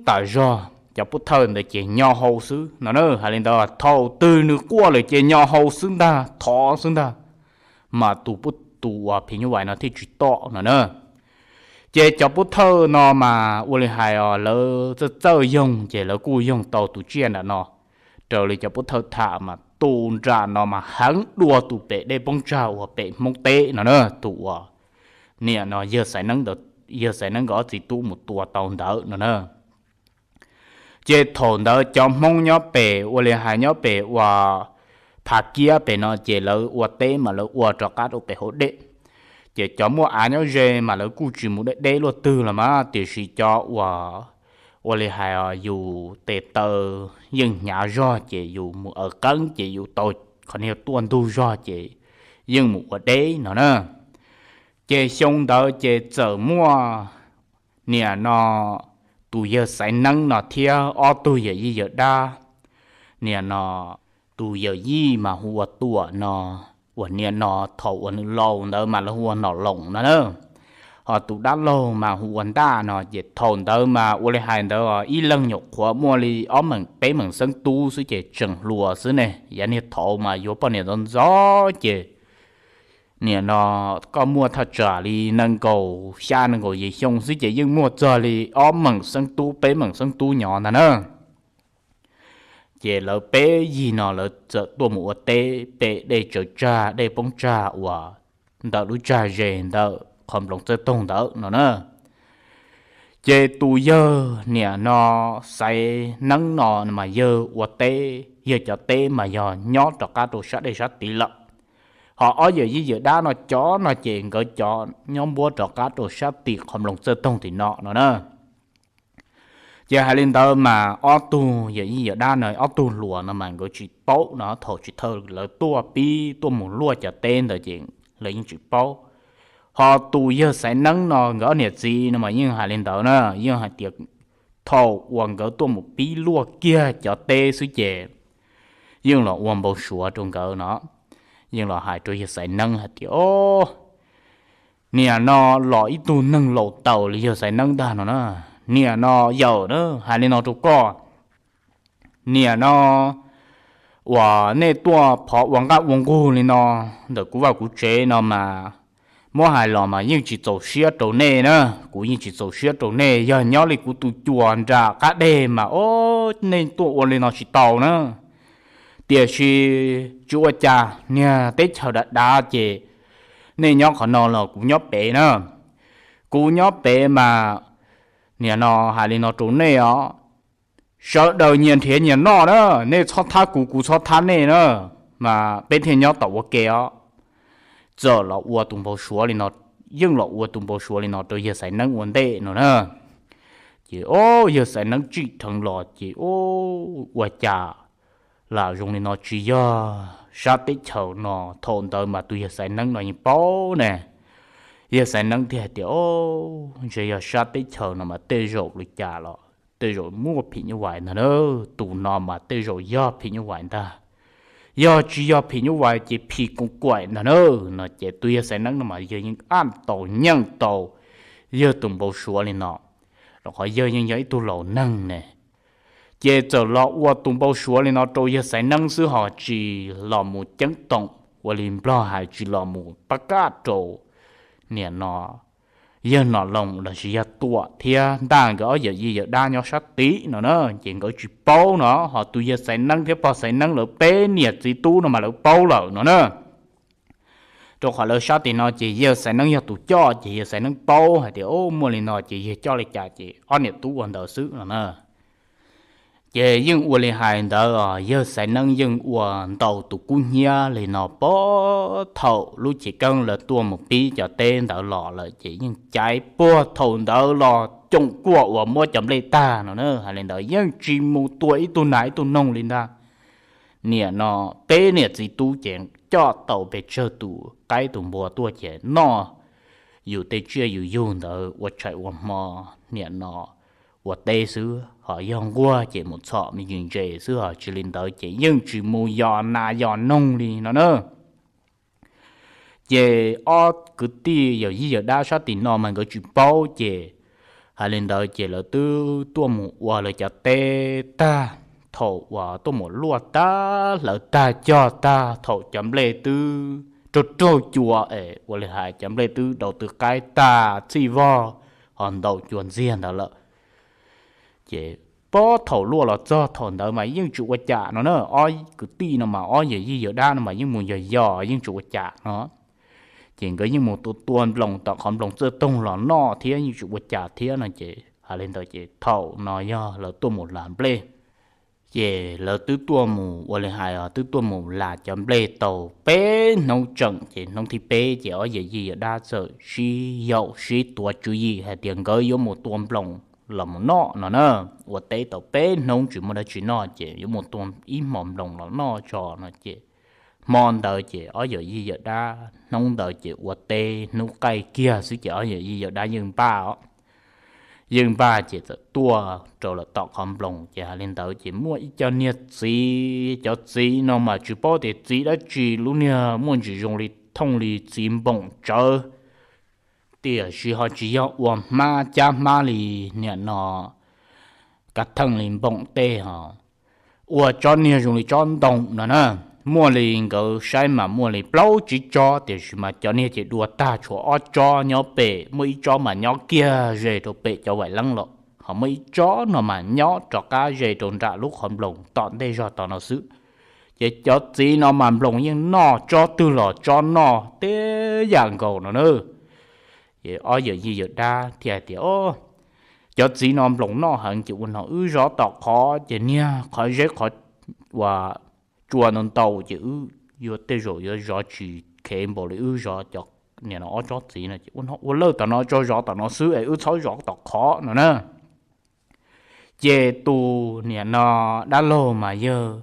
tas zog, cov pub thawj ntawd ces nyo hau xwb no na. Hais li ntawd, thaum twg nws quaj lawm ces nyo hau xwb ntag, thov xwb ntag, mas tus pub, tus uas phim nyuj vais no thiaj tsis tom no na. Ces cov pub thawj no mas ua li hais os, lawv txawj txawj yoog ces lawv kuj yoog tau tus tsiaj nram no. Raws li cov pub thawj tham mas tus nram no mas heev dua tus pem dej poob tsag uas pem Hmoob teb no na, tus uas niam no yawg Xaiv Neeb ntawd, yawg Xaiv Neeb nkawd ob txiv tub mus tua tau ntawd no na. Ces thaum ntawd cov Hmoob nyob pem, ua li hais nyob pem uas Phav Kiab pem no ces lawv ua teb mas lawv ua rov qab rau pem hauv dej. Ces cov muaj av nyob ze mas lawv kuj tsis mus deb deb luaj twg los mas, tiam sis cov uas, ua li hais yus tes taw yeej hnyav zog ces yus mus aws qeeb ces yus tau qhov niag tuaj ntug zog ces yeej mus ua deb no na. Ces xyoo ntawd ces txawm muaj niam no tus yawg Xaiv Neeb no thiab ob tug yawm yij yawm dab. Niam no tus yawm yij mas hu ua Tuam no, uas niam no thaum uas nws laus ntawd mas lawv hu ua Nom Loos no na. Ho tus dab laug mas hu ua Ntaj no. Ces thaum ntawd mas ua li hais ntawd ib leeg nyuam qhuav muaj li ob meem peb meem xeeb tub xwb ces tseem hluas xwb ne. Yav niag thaud mas yuav poj niam ntxov ntxov ces niam no koj muaj thaj tsam li nees nkaum xya nees nkaum yim xyoo xwb ces yeej muaj txog li ob meem xeeb tub peb meem xeeb tub nyob ntag na. Ces lawv peb yig no lawv txawm tuaj mus ua teb pem dej tsaws tsag dej poob tsag uas ntawm lub tsag ze ntawm qhov nploos txawj toog ntawd no na. Ces tus yawg niam no Xaiv Neeb no mas yawg ua teb, yawg cov teb mas yog nyob rov qab rau sab dej sab tid lawm. Ho ob yawm yij yawm dab no cov no ces nkawd cov nyob npuab rov qab rau sab tim qhov nploos txawj toog tim no no na. Ces hais li ntawd mas ob tug yawm yij yawm dab no ob tug hluas no mas nkawd tsis paub no, thaum tsis thaum lawv tuaj pib tuaj mus luaj cov teb ntawd ces lawv yeej tsis paub. Ho tus yawg Xaiv Neeb no nkawd ob niam txiv no mas yeej hais li ntawd na, yeej hais tias thaum uas nkawd tuaj mus pib luaj kiag cov teb xwb ces yeej los ua npau suav rau nkawd no. Yeej los hais rau yawg Xaiv Neeb hais tias, o, niam no los ib tug neeg laus taus li yawg Xaiv Neeb ntag no na. Niam no yawm na, hais li no rau koj, niam no uas nej tuaj phov ua nqaj ua nqug li no ntawm kuv vaj kuv tsev no mas muab hais los mas yeej tsis txaus siab rau nej na. Kuv yeej tsis txaus siab rau nej, yog nyob li kuv tus cuas nram qab deg mas o, nej tuaj ua li no tsis tau na. Tiam sis tsis ua cas, niag teb chaws dav dav ces nej nyob qhov no los kuv nyob pem na. Kuv nyob pem mas niam no hais li no rau nej os, sawv daws nyias nrhiav nyias noj na, nej txhob thab kuv, kuv txhob thab nej na, mas peb thiaj nyob tau ua ke os. Txawm los ua tus npau suav li no, yeej los ua tus npau suav li no rau yawg Xaiv Neeb ua ntej no na. Ces o, yawg Xaiv Neeb tsim dheev los ces o, ua cas lam zoo li no, tsis yog sab teb chaws no. Thaum ntawd mas tus yawg Xaiv Neeb no yeej paub ne. Yawg Xaiv Neeb thiaj hais tias, o, ntshe yog sab teb chaws no mas tej zaum li cas los tej zaum muaj phim nyuj vais ntag na. Tus no mas tej zaum yog phim nyuj vais ntag. Yog tsis yog phim nyuj vais ces phim koos kaim ntag na. No ces tus yawg Xaiv Neeb no mas yawg yeej aj tau nyeej tau yawg tus npau suav li no, rau qhov yawg yeej yog ib tug laus neeg ne. Ces txawm los ua tus npau suav li no rau yawg Xaiv Neeb xwb ho tsis los mus ceeb toom ua li Nplog hais, tsis los mus pab kaj rau niam no yawg Nom Loos lossis yawg Tuam thiab Ntaj nkawd ob yawm yij yawm dab nyob sab tid no na. Ces nkawd tsis paub no, ho tus yawg Xaiv Neeb thiab pog Xaiv Neeb lawv peb niam txiv tub no mas lawv paub lawm no na. Rau qhov lawv sab tim no ces yawg Xaiv Neeb yog tus coj, ces yawg Xaiv Neeb paub hais tias, o, muaj li no ces yawg coj li cas ces ob niam tub ua ntawd xwb no na. Ces yeej ua li hais ntawd os, yawg Xaiv Neeb yeej ua ntaus tus kub hnyiab li no pab thaum lub chiv keeb lawv tuaj mus pib cov teb ntawd los lawm ces yeej caiv puag thaum ntawd los coom kuaj uas muab cov nplej tag no na. Hais li ntawd yeej tsis mus tua ib tug nas ib tug noog li ntag. Niam no peb niam txiv tub ces coj tau pes tsawg tus qaib tus npua tuaj ces noj yus tej tsiaj yus yug ntawd ua tshais ua hmo, niam no ua teb xwb, ho yog nquag ces mus txhom me ntsis ntses xwb, ho tsis li ntawd ces yeej tsis mus yos nas yos noog li no na. Ces ob kwv tij yawm yij yawm dab sab tim no mas nkawd tsis paub ces hais li ntawd ces lawv twb tuaj mus ua lawv cov teb tag, thaum uas tuaj mus luaj tag hlawv tag cog tag thaum cov nplej twb raug raug cua es ua li hais cov nplej twb daus tw qaib tag txhij vog ho ntaus cua ntxiag ntawd lawm. Ces pab thaum luaj los txog thaum ntawd mas yeej tsis ua cas no na, ob kwv tij no mas ob yawm yij yawm dab no mas yeej mus yos yos yeej tsis ua cas no. Ces nkawd yeej mus tua tua nploos tom qhov nploos txawj toog los noj thiab yeej tsis ua cas thiab no ces hais li ntawd ces thaum no yog lawv tuaj mus las nplej. Ces lawv twb tuaj mus ua li hais os, twb tuaj mus las cov nplej tau peb hnub tseem ces hnub thib peb ces ob yawm yij yawm dab txawm sib yaum sib tuav tswv yim hais tias nkawd yuav mus tua nploos los mus noj no na. Ua teb tau peb hnub tsis muaj dab tsi noj ces yuav mus tua ib hmo nploos los noj tso no ces hmo ntawd ces ob yawm yij yawm dab hnub ntawd ces ua teb hnub qaij kiag xwb ces ob yawm yij yawm dab yeej npaj os. Yeej npaj ces txawm tuaj rau lawm tom qhov nploos ces hais li ntawd ces muaj ib co niag txiv, cov txiv no mas tsis paub tias txiv dab tsi, lub niag muaj ntsis zoo li thooj li txiv npoom tsawv, tiam sis ho tsis yog ua hmab cab hmab li niam no kav theej li npoom tej ho ua tsob niag zoo li tsob ntoo no na. Muaj li nkawd saib mas muaj li plaub tsib tsob tiam sis mas cov niag ces dua tag tshuav ob tsob nyob pem, muaj ib tsob mas nyob kiag ze rau pem cov vaim leeb lawm, ho muaj ib tsob no mas nyob rov qab ze rau nram lub qhov nploos tom ntej zog tom no xwb. Ces cov txiv no mas nploos yeej noj, tsob twg los tsob noj tej yam nkaus no na. Ces ob yawm yij yawm dab thiaj hais tias, Cov txiv no nploos noj heev ces ua no wb zov tom qhov ces niag qhov zeb qhov uas tsua ntau ntau ces wb yuav tej zaum yuav zov tsis khev npaum li wb zov cov niam no ob tsob txiv no ces ua no ua lawj tom no tso zov tom no xwb es wb txhob zov tom qhov no na. Ces tus niam no dab laug mas yawg,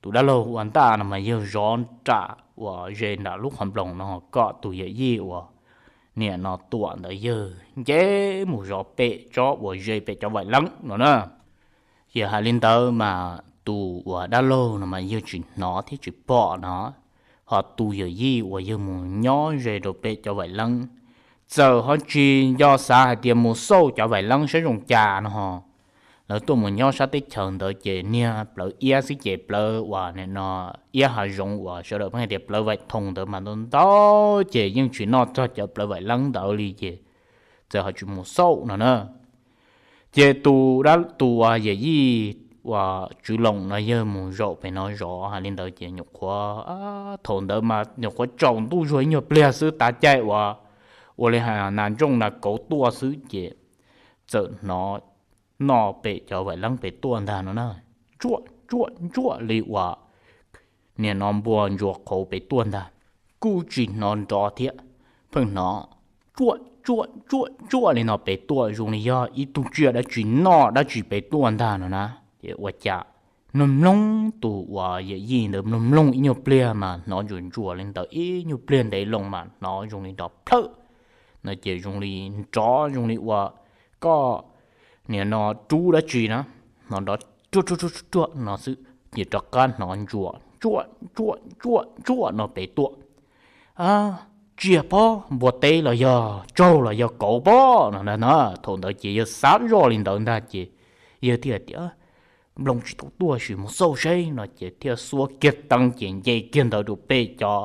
tus dab laug ua ntaj no mas yawg zov nram uas ze nram lub qhov nploos no kom tus yawm yij uas niam no tuam ntawd yawg nce mus zov pem tsob uas ze pem cov vaim leeb no na. Ces hais li ntawd mas tus uas dab laug no mas yawg tsis hnov thiab tsis pom no, ho tus yawm yij uas yawg mus nyob ze rau pem cov vaim leeb, txawm ho tsis nco xav hais tias mus xauj cov vaim leeb saib zoo cas no ho. Lawv tuaj mus nyob sab teb chaws ntawd ces niag plawv iab xwb ces plawv uas nim no iab hav zoov uas sawv daws pheej hais tias plawv vaim thoos ntawd mas ntau ntau ces yeej tsis noj txog cov plawv vaim leeb ntawd li ces txawm ho tsis mus xauj no na. Ces tus, tus uas yawm yij uas Tswv Loos no yawg mus zaum pem no zov hais li ntawd ces nyuam qhuav, thaum ntawd mas nyuam qhuav tsaus ntuj zuag ib nyuag pliag xwb, tav caij uas ua li hais nas ntsooj nas kauv tuaj xwb ces txawm hnov noj pem cov vaim leeb pem tuaj ntag no na. Ntsuaj ntsuaj ntsuaj li uas nim no npua ntsuas qhauv pem tuaj ntag, kuj tsis hnov nrov thiab, pheej hnov ntsuaj ntsuaj ntsuaj ntsuaj li no pem tuaj zoo li yog ib tug tsiaj dab tsi noj dab tsi pem tuaj ntag no na. Ces ua cas mloog mloog tus uas yawm yij ntawd mloog mloog ib nyuag pliag mas hnov ntsuas ntsuas li ntawd ib nyuag pliag ntev loo mas hnov zoo li nrov plhawj no ces zoo li nrov zoo li uas koj nim no rub dab tsi na, hnov nrov ruaj ruaj ruaj ruaj no xwb ces rov qab hnov ntsuas ntsuaj ntsuaj ntsuaj ntsuaj no pem tuaj. Tsiaj pob, npua teb los yog tsaug los yog kauv pob no na. Thaum ntawd ces yawg xav zoj li ntawd ntag ces yawg thiaj hais tias, Nploos tsis tau tuaj sim mus xauj seb no ces thiaj xuab kiag teeb ces nce kiag ntawd rau pem cov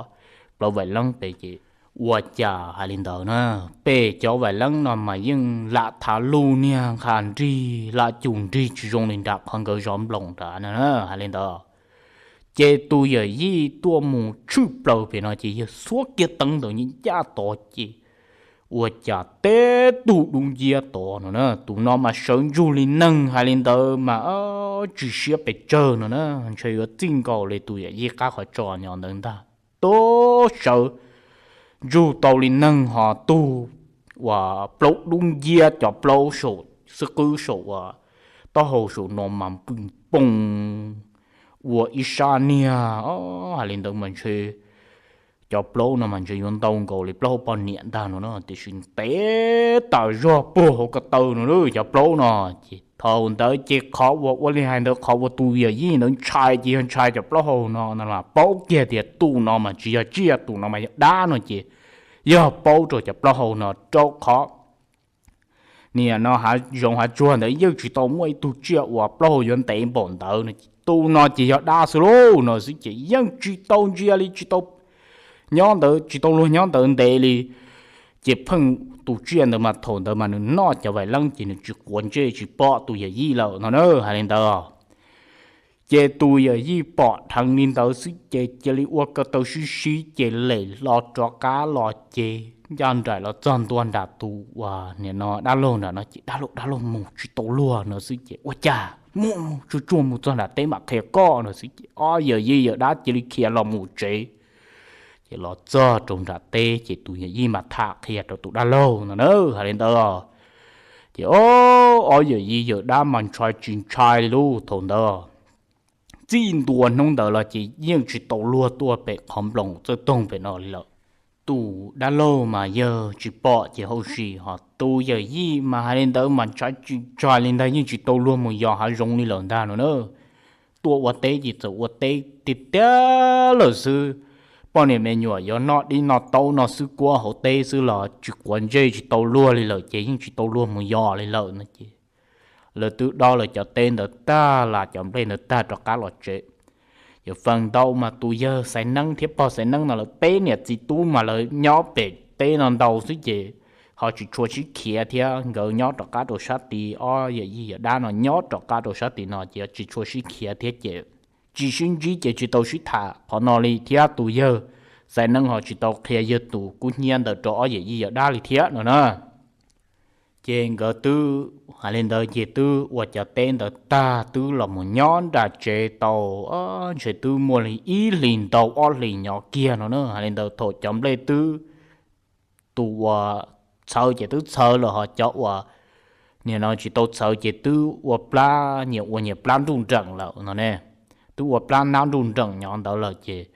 plawv vaim leeb pem ces ua cas hais li ntawd na, pem cov vaim leeb no mas yeej lam thav luj niag nqha nrig lam cum nrig tsis zoo li nram qhov nkawd zov nploos nrad na hais li ntawd. Ces tus yawm yij tuaj mus tshwj plaws pem no ces yawg xuab kiag teeb ntawd ncaj tod ces ua cas teb tug dub nciab tod no na. Tus no mas sawv ntsug li neeg, hais li ntawd mas tsis siab pes tsawg no na, ntshe yuav txij nkaus li tus yawm yij qab qhov tso nyob ntawd ntag. Tub sawv ntsug tau li neeg ho tug uas plaub dub nciab, cov plaub saum xwb qwb saum uas taub hau saum no mas npwj pooj ua ib sab niag, hais li ntawd mas ntshe cov plaub no mas ntshe yuav ntau nkaus li plaub hau poj niam ntag no na, tiam sis ntev tas zog puag hauv ko taw no cov plaub no. Ces thaum ntawd ces qhov uas ua li hais ntawd, qhov uas tus yawm yij ntawd ntshai ces yog ntshai cov plaub hau no no mas paub kiag tias tus no mas tsis yog tsiaj, tus no mas yog dab no ces yog paub rau cov plaub hau no, rau qhov niam no hav zoov hav tsuag ntawd yeej tsis tau muaj ib tug tsiaj uas plaub hau yuav ntev npaum ntawd no. Tus no ces yog dab xwb lauj no xwb ces yeej tsis tau ntsia li, tsis tau nyob ntawd, tsis tau luag nyob ntawd ntev li. Ces pheej tus tsiaj ntawd mas thaum ntawd mas nws noj cov vais leeb ces nws tsis quav ntsej tsis pom tus yawm yij lawm no na, hais li ntawd. Ces tus yawm yij pom dheev li ntawd xwb ces cia li ua ko taw sib sib ces lem hlo rov qab los ces ncaj nraim los txog ntua nram tus uas nim no dab laug nram no ces dab laug, dab laug mus tsis tau luag no xwb ces ua cas mus mus tsuag tsuag mus txog nram teb mam qhia koj no xwb ces ob yawm yij yawm dab cia li khiav los mus tsev. Ces los txog rau nram teb ces tus yawm yij mas tham qhia rau tus dab laug no na, hais li ntawd. Ces ob yawm yij yawm dab mas ntshai tsis ntshai li lub thaum ntawd. Txij ntua hnub ntawd los ces yeej tsis tau luag tuaj pem qhov nploos txawj toog pem no li lawm. Tus dab laug mas yawg tsis pom ces hauj sim, ho tus yawm yij mas hais li ntawd mas ntshai tsis ntshai li ntag, yeej tsis tau luag mus yos hav zoov li lawm ntag no na. Tuaj ua teb ces txawm ua teb tiag tiag lawm xwb. Poj niam me nyuam yuav noj dib noj taub noj xwb kuab hauv teb xwb los tsis quav ntsej tsis tau luag li lawm ces yeej tsis tau luag mus yos li lawm no ces lawv twb dob lawv cov teb ntawd tag, las cov nplej ntawd tag rov qab los tsev. Ces feem ntau mas tus yawg Xaiv Neeb thiab pog Xaiv Neeb no lawv peb niam txiv tub mas lawv nyob pem teb no ntau xwb ces ho tsis tshua sib khiav thiab, nkawd nyob rov qab rau sab tid, ob yawm yij yawm dab no nyob rov qab rau sab tid no ces tsis tshua sib khiav thiab ces tsis sib ntsib ces tsis tau sib tham qhov no li thiab. Tus yawg Xaiv Neeb ho tsis tau qhia yawg tus kub hnyiab ntawd rau ob yawm yij yawm dab li thiab no na. Ces nkawd twb hais li ntawd ces twb ua cov teb ntawd tag twb los mus nyob nram tsev tau ntshe twb muaj li ib hlis ntau ob hlis nyob kiag no na. Hais li ntawd thaum cov nplej twb, tus uas txhawv ces twb txhawv lawm, ho cov uas nim no tsis tau txhawv ces twb ua plab, nyias ua nyias plab nruj nreem lawm no ne. Twb ua plab nab nruj nreem nyob ntawd lawm ces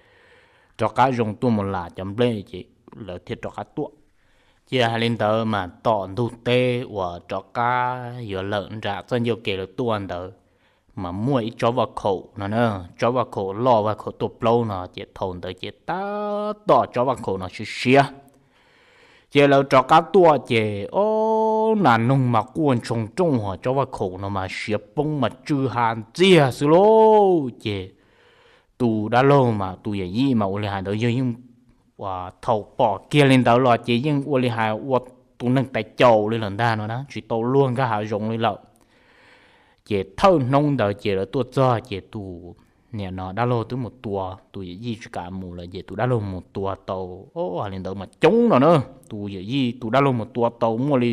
rov qab zoo tuaj mus las cov nplej ces lawv thiaj rov qab tuaj. Ces hais li ntawd mas tom ntug teb uas rov qab yuav lawm nram txoj ncauj kev lawv tuaj ntawd mas muaj ib tsob vaj khaum no na, tsob vaj khaum loj vaj khaum tuaj plaub no ces thaum ntawd ces tab tom tsob vaj khaum no siav siav. Ces lawv rov qab tuaj ces ob nas noog mas quaj ntshoo rooj, ho tsob vaj khaum no mas siav poob mas tsw ha ntxiag xwb lauj. Ces tus dab laug mas tus yawm yij mas ua li hais ntawd yog yeej thaum pom kiag li ntawd los ces yeej ua li hais ua tus neeg tais caus li lawm ntag no na, tsis tau luag nkag hav zoov li lawm. Ces thawj hnub ntawd ces lawv tuaj txog ces tus niam no dab laug twb mus tua, tus yawm yij tsis kam mus lawm ces tus dab laug mus tua tau, hais li ntawd mas coob no na. Tus yawm yij tus dab laug mus tua tau muaj li,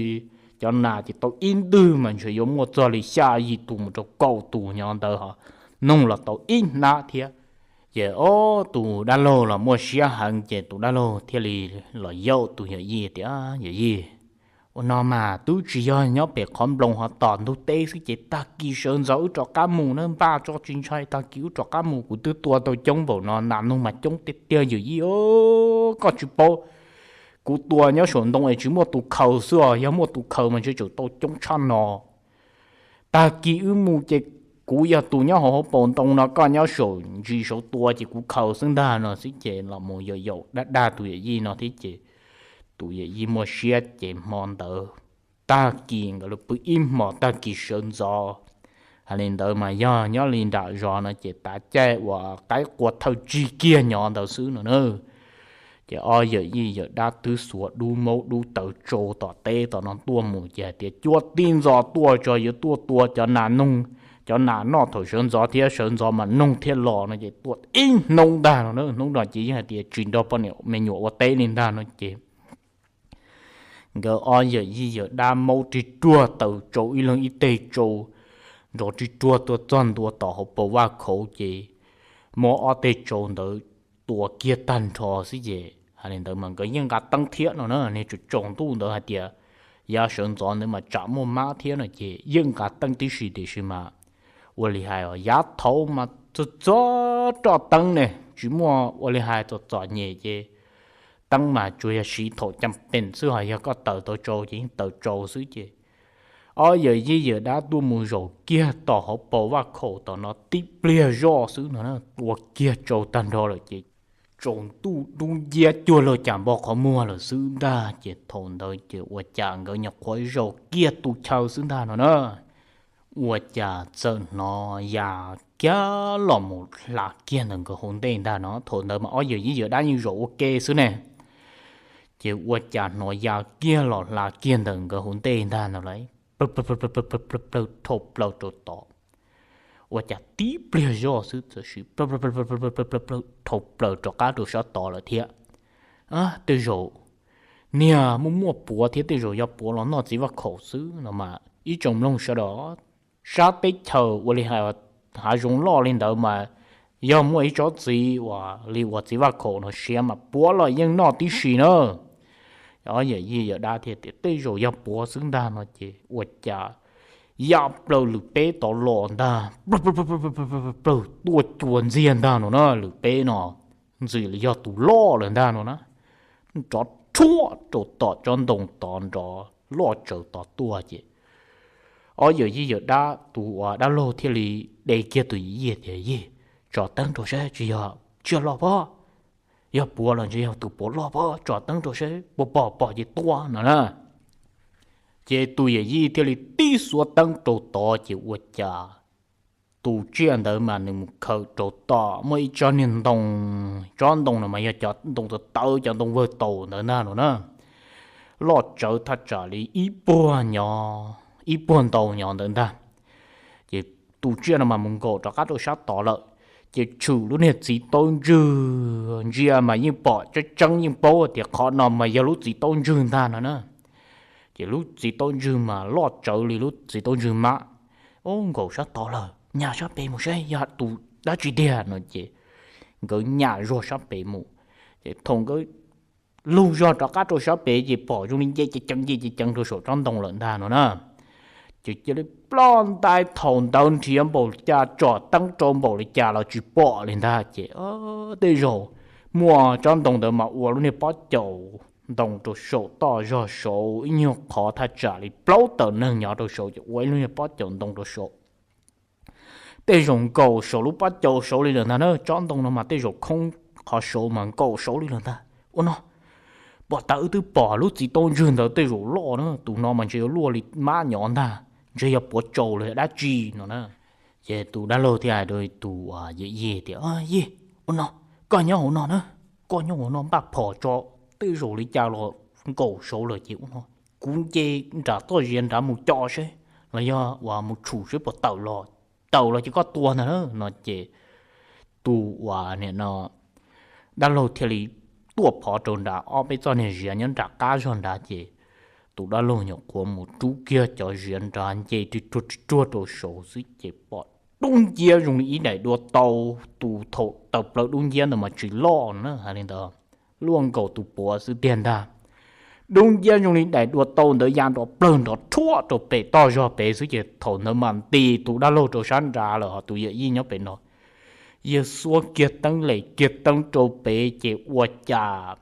cov nas ces tau ib ntwg mas ntshe yuav muaj txog li xya yim tus mus rau kaum tus nyob ntawd, ho noog los tau ib hnab thiab. Ces ob tus dab laug los muaj siab heev ces tus dab laug thiaj li los yaum tus yawm yij tias, Yawm yij, ua no mas twb tsis yog nyob pem qhov nploos ho tom ntug teb xwb ces tag kis sawv ntxov wb rov qab mus na, npaj tso tsis ntshai, tag kis wb rov qab mus, kuv twb tua tau coob npaum no, nas noog mas coob tiag tiag yawm yij. Koj tsis paub, kuv tua nyob saum ntoo es tsis muaj tus khaws xwb os, yog muaj tus khaws mas ntshe tseem tau coob tshaj no. Tag kis wb mus ces kuv yog tus nyob hauv hauv paus ntoo no, koj nyob saum ntsis saud tua ces kuv khaws xwb ntag no xwb ces los mus yaum yaum dag dag tus yawm yij no thiab ces tus yawm yij muaj siab ces hmo ntawd tag kis nkawd los pw ib hmos tag kis sawv ntxov. Hais li ntawd mas yog nyob li nram zos no ces tav caij uas qaib qua thawj tsig kiag nyob ntawd xwb no na. Ces ob yawm yij yawm dab twb xuas dub maub dub taws tsau tom teb tom no tuaj mus ces hais tias cuaj tib ntxov tuaj tso yuav tuaj tua cov nas noog, cov nas noj thaum sawv ntxov thiab sawv ntxov mas noog thiaj los no ces tuaj ib hnub ntag no na. Hnub no ces yeej hais tias tsis nrog poj niam me nyuam ua teb li ntag no ces Nkawd ob yawm yij yawm dab maub rig ruag taws tsau ib leeg ib teg tsau, nrov rig ruag tuaj txog ntua tom hauv paus vaj khauv ces muab ob teg tsau ntawd tua kiag tag nrho xwb ces hais li ntawd mas nkawd yeej nqa teeb thiab no na. Niag tsaus ntuj ntawd hais tias yav sawv ntxov ntawd mas tsam muaj mab thiab no ces yeej nqa teeb tib si tiam sis mas ua li hais os, yav thaud mas txog txog roj teeb ne tsis muaj ua li hais txom txom nyem ces teeb mas tsuas yog siv thaum cam peem xwb, ho yog koj taws tau tsau ces yeej taws tsau xwb ces ob yawm yij yawm dab tuaj mus zaum kiag tom hauv paus vaj khaum tom no tib pliag zoj xwb no tua kiag tsau tag nrho lawm ces tsaus ntuj dub nciab cuag laug cas npo qhov muag lawm xwb ntag ces thaum ntawd ces ua cas nkawd nyuam qhuav zaum kiag tus chaw xwb ntag no na. Ua cas txawm hnov ya kiag los mus hla kiag ntawm nkawd hauv ntej ntag no. Thaum ntawd mas ob yawm yij yawm dab yeej zaum ua ke xwb ne, ces ua cas hnov ya kiag los hla kiag ntawm nkawd hauv ntej ntag no lauj, plawg plawg plawg plawg plawg plawg plawg dhau plaws rau tod. Ua cas tib pliag zoj xwb txawm sis plawg plawg plawg plawg plawg plawg plawg plawg dhau plaws rov qab rau sab tod lawm thiab. Tej zaum niag muaj muaj puav thiab tej zaum yog puav los noj txiv vaj khaum xwb no mas ib tsoom mloog sawv daws, sab teb chaws ua li hais hav zoov loj li ntawd mas yog muaj ib tsob txiv uas li uas txiv vaj khaum no siav mas puav los yeej noj tib si na. Ob yawm yij yawm dab thiaj tias tej zaum yog puav xwb ntag no ces ua cas ya plaws lwm peb tod los ntag, plawg tuaj cua ntxiag ntag no na. Lwm peb no ntxim li yog tus loj lawm ntag no na, nrov rhuaj rau tom tsob ntoo tod nrov loj tsawv tod tuaj ces ob yawm yij yawm dab tus uas dab laug thiaj li de kiag tus yawm yij tias, Yij, tsom teeb rau saib tsis yog tsiaj loj pob, yog puav los ntshe yog tus puav loj pob, tsom teeb rau saib puas pom, pom ces tua no na. Ces tus yawm yij thiaj li tib xuab teeb rau tod ces ua cas tus tsiaj ntawd mas nws mus khawm rau tom muaj ib tsob niag ntoo, tsob ntoo no mas yog cov ntoo tawv tawv, cov ntoo vawg taus ntawd ntag no na, loj tsawv thaj tsam li ib puag nyo, ib puag ntau nyo ntawd ntag. Ces tus tsiaj no mas mus nkaum rov qab rau sab tod lawm, ces tshwm lub niag txiv taub ntswg, ntsia mas yeej pom tseeb tseeb yeej paub tias qhov no mas yog lub txiv taub ntswg ntag no na. Ces lub txiv taub ntswg mas loj tsawv li lub txiv taub ntswg mab. Ub, nkaum sab tod lawm, nyas sab pem mus saib yog tus dab tsi tiag no ces nkawd nyas zog sab pem mus. Ces thaum nkawd lug zog rov qab rau sab pem ces pom zoo li nce ceev ceev nce ceev ceev rau saum tsob ntoo lawm ntag no na. Ces cia li ploj ntais thaum ntawd nrhiav npaum cas tsom teeb rau npaum li cas los tsis pom li ntag ces tej zaum muaj tsob ntoo ntawd mas ua lub niag pob caus ntoo rau saum toj zog saud ib nyuag qhov thaj tsam li plaub tawm neeg nyob rau saud ces ua ib lub niag pob caus ntoo rau saud. Tej zaum nkaum saum lub pob caus saud li lawm ntag na, tsob ntoo no mas tej zaum khoob qhov saud mas nkaum saud li lawm ntag. Ua no, pom tas wb twb pom lub txiv taub ntswg ntawd tej zaum loj na, tus no mas ntshe yuav luaj li mab nyob ntag, ntshe yog puav tsaus los yog dab tsi no na. Ces tus dab laug thiaj hais rau tus yawm yij tias, Yij, ua no, koj nyob hauv no na, koj nyob hauv no npaj phom tso, tej zaum li cas los nkaum saud lawm ces ua no, kuv nce nram txoj ziav nrad mus co seb, los yog uas mus tshum seb puas tawm los, tawm los ces koj tua ntag na no ces tus uas nim no dab laug thiaj li tuaj phov rau nram ob peb txoj niag ziav nyob nram qab zog nrad ces tus dab laug nyuam qhuav mus rub kiag cov ziav nrad nce ri ruag ri ruag rau saud xwb ces pom dub nciab zoo li ib daim dua tau. Tus thaum tawm plaws dub nciab ntawd mas tsis loj na, hais li ntawd luaj nkaus tus puav xwb tiag ntag. Dub nciab zoo li daim dua tau ntawd ya nrov plawg nrov rhuaj rau pem toj zog pem xwb ces thaum ntawd mas nti tus dab laug rau sab nrad lawm ho tus yawm yij nyob pem no yawg xuab kiag teeb lem kiag teeb rau pem ces ua cas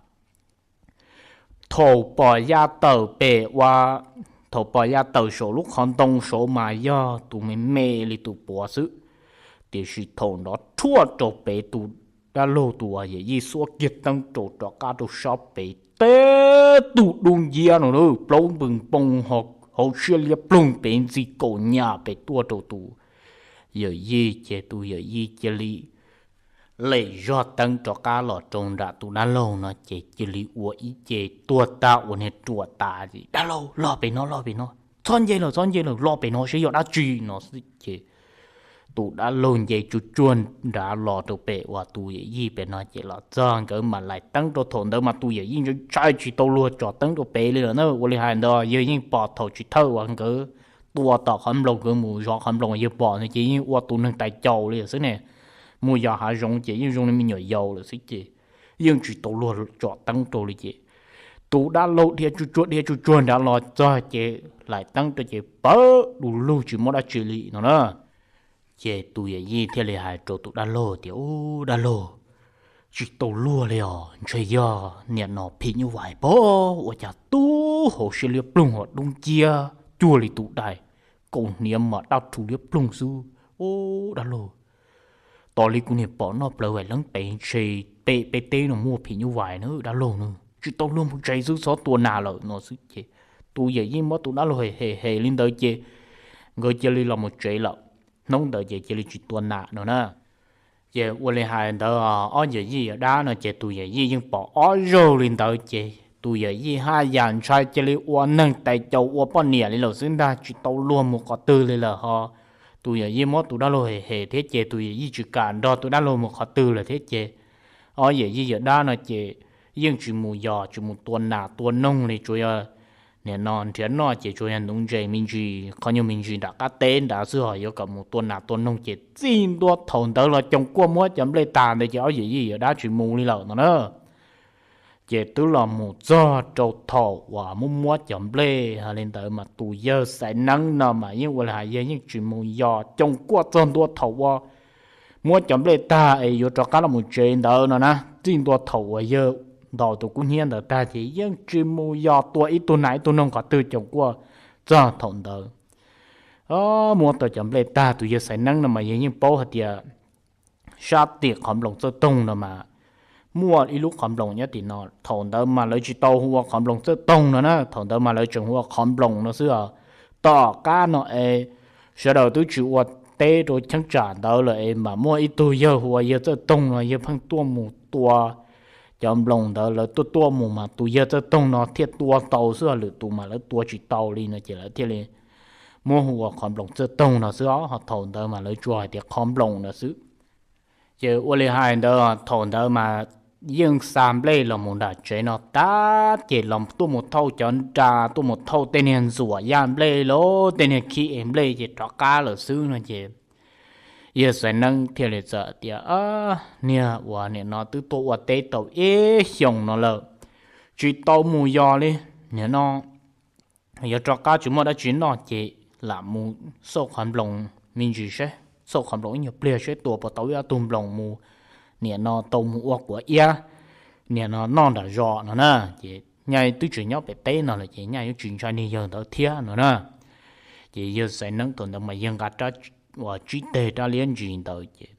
thaum pom ya tawm pem ua, thaum pom ya tawm saum lub qhov ntoo saud mas yog tus me me li tus puav xwb, tiam sis thaum nrov rhuaj rau pem tus dab laug tus uas yawm yij xuab kiag teeb rau rov qab rau sab pem teb tug dub nciab no na plaub npws npoo hauv siab liab ploog pem ntxi kaum nyam pem tuaj rau tus yawm yij ces tus yawm yij cia li lem zog teeb rov qab los rau nram tus dab laug no ces cia li ua ib ce tuag tag ua niag ruam tas, Dab laug, los pem no, los pem no, txhob nce lawm, txhob nce lawm, los pem no seb yog dab tsi no xwb ces tus dab laug nce tsuj tsuag nrad los rau pem uas tus yawm yij pem no ces los txog nkawd mam laim teeb rau. Thaum ntawd mas tus yawm yij ntshai ntshai tsis tau luag tsom teeb rau pem li lawm na. Ua li hais ntawd yawg yeej pom thaum tsis thawj uas nkawd tua tom qhov nploos, nkawd mus zov qhov nploos yawg pom no ces yeej ua tus neeg tais caus li xwb ne. Mus yos hav zoov ces yeej zoo li me nyuam yaus lawm xwb ces yeej tsis tau luag tsom teeb rau li ces tus dab laug dhia tsuj tsuag dhia tsuj tsuag nrad los txog ces laim teeb rau ces pawv du lug tsis muaj dab tsi li no na. Ces tus yawm yij thiaj li hais rau tus dab laug tias, Ub, dab laug, tsis tau luag li os, ntshe yog niam no phim nyuj vais pob, ua cas tub hauv siab liab ploog hos dub nciab cuag li tus dais, kaus hniav mas daj rhuv liab ploog xwb. Ub, dab laug, tos li kuv niam pom noj plawv vaim leeb pem ntshe pem peb teb no muaj phim nyuj vais na dab laug na, tsis tau luag mus tsev xwb, txhob tua nas lawm no xwb ces tus yawm yij muab tus dab laug hem hem li ntawd ces nkawd cia li los mus tsev lawm. Hnub ntawd ces cia li tsis tua nas no na. Ces ua li hais ntawd ob yawm yij yawm dab no ces tus yawm yij yeej pom ob zaug li ntawd ces tus yawm yij haj yam ntshai cia li ua neeg tais caus ua poj niam li lawm xwb ntag, tsis tau luag mus qhov twg li lawm ho. Tus yawm yij muab tus dab laug hem hem thiab ces tus yawm yij tsis kam nrog tus dab laug mus qhov twg lawm thiab ces ob yawm yij yawm dab no ces yeej tsis mus yos tsis mus tua nas tua noog li, tsuas yog nim no nrhiav noj ces tsuas yog nuv ntses me ntsis, qhov nyuag me ntsis nram qab teb nrad xwb, ho yuav kom mus tua nas tua noog ces txij ntua thaum ntawd los coos kuaj muab cov nplej tag ntawd ces ob yawm yij yawm dab tsis mus li lawm no na. Ces twb los mus txog rau thaum uas muab muab cov nplej hos li ntawd mas tus yawg Xaiv Neeb no mas yeej ua li hais yawg yeej tsis mus yos, coos kuaj txog ntua thaum uas muab cov nplej tag es yuav rov qab los mus tsev ntawd no na, txij ntua thaum uas yawg ntaus tus kub hnyiab ntawd tag ces yeej tsis mus yos tua ib tug nas ib tug noog qhov twg, coos kuaj txog thaum ntawd. Muab tau cov nplej tag tus yawg Xaiv Neeb no mas yawg yeej paub hais tias sab tim qhov nploos Txawj Toog no mas muaj ib lub qhov nploos nyob tim no. Thaum ntawd mas lawv tsis tau hu ua qhov nploos Txawj Toog no na, thaum ntawd mas lawv tseem hu ua qhov nploos no xwb os. Tom qab no es sawv daws twb tsis ua teb rau cheeb tsam ntawd lawm es mas muaj ib tug yawg hu ua yawg Txawj Toog no, yawg pheej tuaj mus tua cov nploos ntawd, lawv tuaj tuaj mus mas tus yawg Txawj Toog no thiaj tua tau xwb, lwm tus mas lawv tua tsis tau li no ces lawv thiaj li muab hu ua qhov nploos Txawj Toog no xwb os. Ho thaum ntawd mas lawv tsuas hais tias qhov nploos no xwb. Ces ua li hais ntawd thaum ntawd mas yeej xa nplej los mus nram tsev no tag ces los tuaj mus thauj cov nra, tuaj mus thauj tej niag ntxuam yaj nplej los tej niag khib es nplej ces rov qab lawm xwb no ces yawg Xaiv Neeb thiaj li txawm tias, niag uas nim no twb tuaj ua teb tau ib xyoos no lawm, tsis tau mus yos li. Nim no yuav rov qab tsis muaj dab tsi noj ces lam mus xauj qhov nploos me ntsis seb, xauj qhov nploos ib nyuag pliag seb tua puas tau ib ob tug nploos mus, nim no tau mus ua quav iab, nim no noj nram zos no na. Ces nyaj twb tsis nyob pem teb no lawm ces nyaj yuav tsis ntshai niag yawg ntawd thiab no na. Ces yawg Xaiv Neeb thaum ntawd mas yawg nqa rab uas tsib teg rab liab ntsis ntawd ces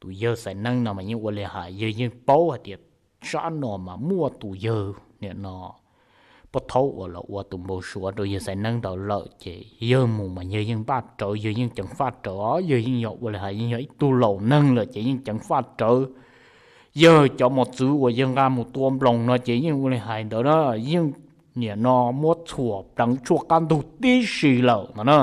tus yawg Xaiv Neeb no mas yeej ua li hais, yawg yeej paub hais tias sab no mas muaj tus yawg nim no pov thaub uas los ua tus npau suav rau yawg Xaiv Neeb ntawd lawm ces yawg mus mas yawg yeej npaj rawv, yawg yeej ceev faj rawv, yawg yeej yog ua li hais yeej yog ib tug laus neeg lawm ces yeej ceev faj rawv. Yawg cov mos txwv uas yawg nqa mus tua nploos no ces yeej ua li hais ntawd na, yeej nim no muab txhuam pleev tshuaj qab ntug tib si lawm no na.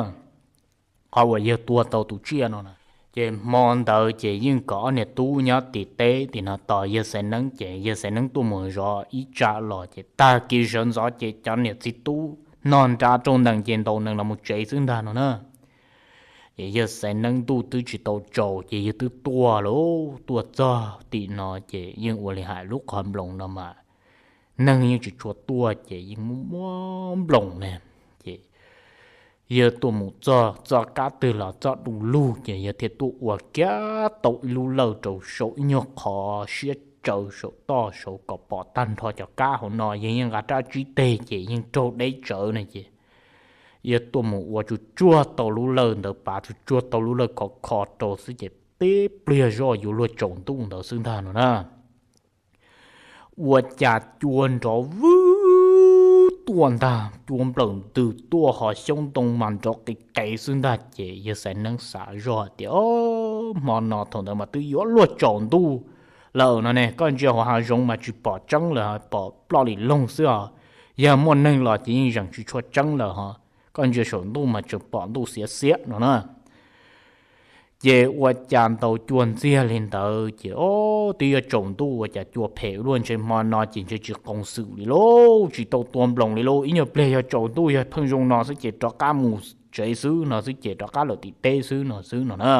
Qhov uas yawg tua tau tus tsiaj no na. Ces hmo ntawd ces yeej kom ob niag tub nyob tim teb tim no tos yawg Xaiv Neeb ces yawg Xaiv Neeb tuaj mus zov ib tsam los ces tag kis sawv ntxov ces cov niam txiv tub no nrad rau nees ces ntaus nees los mus tsev xwb ntag no na. Ces yawg Xaiv Neeb ntuj twb tsis tau tsaus ces yawg twb tuaj lauj, tuaj txog tim no ces yeej ua li hais lub qhov nploos no mas neeg yeej tsis tshua tuaj ces yeej muaj muab nploos ne. Ces yawg tuaj mus txog txoj kab twg los txoj du lug ces yawg thiaj tuaj ua kiag tau ib lub lawj rau saum ib nyuag qhov siab tsaws saum toj saud kom pom tag nrho cov kab hauv no. Yawg yeej nqa rab tsib teg ces yeej raug deb tsawv ne ces yawg tuaj mus ua tsuj tsuag tau lub lawj ntawd, pav tsuj tsuag tau lub lawj khov kho rau xwb ces tib pliag zoj yuav luag tsaus ntuj ntawd xwb ntag no na. Ua cas cua nrov vwb tuaj ntag, cua nplawm ntws tuaj ho xyoob ntoo mas nrov qis qev xwb ntag ces yawg Xaiv Neeb xav zoj tias, Hmo no thaum ntawd mas twb yuav luag tsaus ntuj lawm no ne, koj ntsia hauv hav zoov mas tsis pom tseeb lawm, pom ploj lim loog xwb os. Yog muaj neeg los ces yeej zeem tsis tshua tseeb lawm ho, koj ntsia saum ntuj mas tseem pom ntuj xiav xiav no na. Ces ua cas ntaus cua ntxiag li ntawd ces o, twb yuav tsaus ntuj ua cas cua phem luaj, ntshe hmo no ces ntshe tsis qoos xwm li lauj, tsis tau tua nploos li lauj, ib nyuag pliag yog tsaus ntuj yog pheej zoo no xwb ces rov qab mus tsev xwb no xwb ces rov qab lawm tim teb xwb no xwb no na.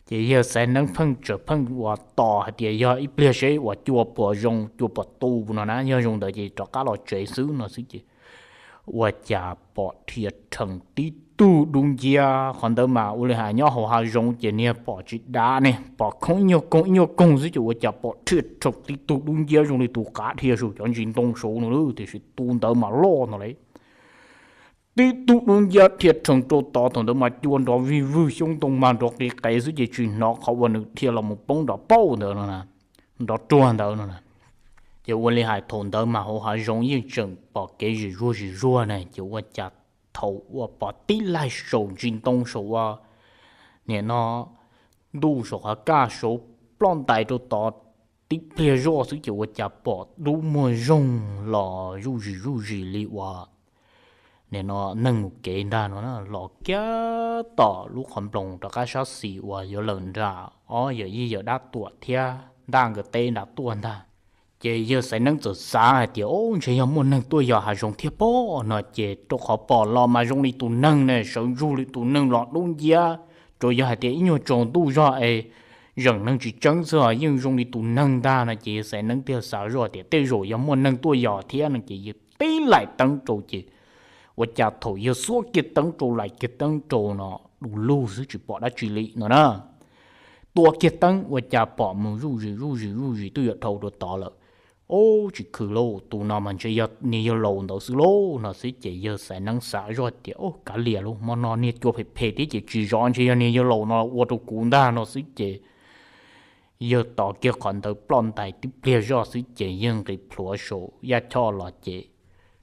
Ces yawg Xaiv Neeb pheej tseem pheej ua tos hais tias yog ib pliag seb uas cua puas zoo cua puas tu no na, yog zoo ntawd ces rov qab los tsev xwb no xwb ces ua cas pom rhia rhees tib tug dub nciab, qhov ntawd mas ua li hais nyob hauv hav zoov ces niag pom tsis dav ne, pom khoov ib nyuag koog ib nyuag koog xwb ces ua cas pom rhia rhees tib tug dub nciab zoo li tus qav dhia saum cov ntsis ntoo saud no, tiam sis tus ntawd mas loj no li. Tib tug dub nciab rhia rhees rau tod, thaum ntawd mas cua nrov vij vwg xyoob ntoo mas nrov qis qev xwb ces tsis hnov qhov uas nws dhia los mus poob nrov pauj ntawd no, nrov ruag ntawd no. Ces ua li hais thaum ntawd mas hauv hav zoov yeej tseem pom kev zim zuag zim zuag ne, ces ua cas thaum uas pom tib laig saum ntsis ntoo saum ua nim no ntuj saum qhov kaj saud ploj ntais rau tod tib pliag zoj xwb ces ua cas pom dub muag zoog los zuj zis zuj zis li uas nim no neeg mus kev ntag no na, los kiag tom lub qhov nploos rov qab sab xis uas yuav lawm nram ob yawm yij yawm dab tuam thiab ntaj nkawd teb nram tuaj ntag. Ces yawg Xaiv Neeb txawm xav hais tias, o, ntshe yog muaj neeg tuaj yos hav zoov thiab pob no ces rau qhov pom los mas zoo li tus neeg ne, sawv ntsug li tus neeg los dub nciab. Tsuas yog hais tias ib nyuag tsaus ntuj zog es zeem neeg tsis tseeb xwb os, yeej zoo li tus neeg ntag no ces yawg Xaiv Neeb thiaj xav zoj tias tej zaum yog muaj neeg tuaj yos thiab no ces yawg tib laim teeb rau ces ua cas thaum yawg xuab kiag teeb rau laim kiag teeb rau no du lug xwb tsis pom dab tsi li no na. Tua kiag teeb ua cas pom mus zuj zis zuj zis zuj zis twb yuav dhau rau tod lawm. Ub, tsis khwv lauj, tus no mas ntshe yog niag yawg laus ntawd xwb lauj no xwb ces yawg Xaiv Neeb xav zoj tias, o, kav liam lauj, hmo no niag cua phem phem thiab ces tsis zov ntshe yog niag yawg laus no ua rau kuv ntag no xwb ces yawg tos kiag qhov ntawd ploj ntais tib pliag zoj xwb ces yawg nqis plhuav saum yaj choj los ces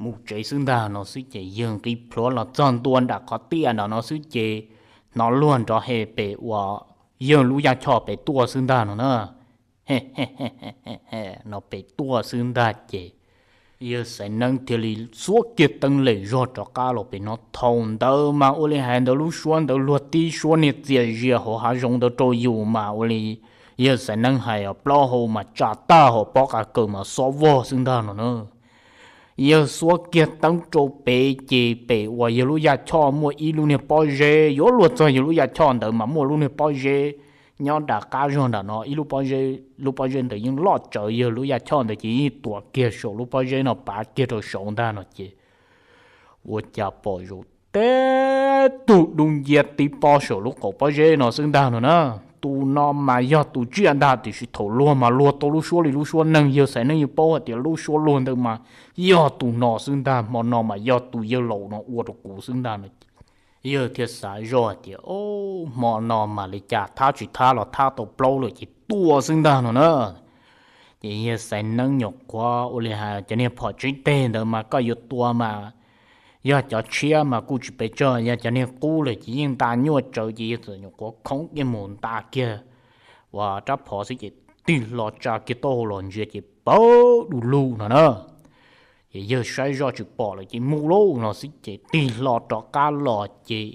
mus tsev xwb ntag no xwb ces yawg nqis plhuav los txog ntua nram qhov tiaj nram no xwb ces hnov luag nrov he pem uas yawg lub yaj choj pem tuaj xwb ntag no na. No pem tuaj xwb ntag ces yawg Xaiv Neeb thiaj li xuab kiag teeb lem zog rov qab los pem no. Thaum ntawd mas ua li hais ntawd lub suab ntawd luag tib suab niag txias zias hauv hav zoov ntawd rau yus mas ua li yawg Xaiv Neeb hais os, plaub hau mas tsa tag hauv pob qa kawm mas xob vog xwb ntag no na. Yawg xuab kiag teeb rau pem ces pem uas yawg lub yaj choj muaj ib lub niag pob zeb, yuav luag txog yawg lub yaj choj ntawd mas muaj lub niag pob zeb nyob nram qab zog nram no ib lub pob zeb, lub pob zeb ntawd yeej loj tsawv, yawg lub yaj choj ntawd ces yeej tuam kiag saum lub pob zeb no pav kiag rau saud ntag no ces ua cas pom zaum tib tug dub nciab tib pob saum lub qaum pob zeb no xwb ntag no na. Tus no mas yog tus tsiaj ntag tiam sis thaum luag mas luag tau lub suab li lub suab neeg, yawg Xaiv Neeb yeej paub hais tias lub suab luag ntawd mas yog tus no xwb ntag, hmo no mas yog tus yawg laus no ua rau kuv xwb ntag no. Yawg thiaj xav zoj tias, o, hmo no mas li cas thab tsis thab los thab tau plaub lawm ces tua xwb ntag no na. Ces yawg Xaiv Neeb nyuam qhuav ua li hais cov niag phom tsib teg ntawd mas koj yuav tua mas yog cov tshiab mas kuj tsis pes tsawg, yog cov niag qub lawm ces yeej nta nyuaj tsawv ces yawg txawm nyuam qhuav khoov kiag mus nta kiag uas rab phom xwb ces tig hlo tsa kiag taub hau los ntsia ces pawg du lug no na. Ces yawg saib zoj tsis pom lawm ces mus lauj no xwb ces tig hlo rov qab los ces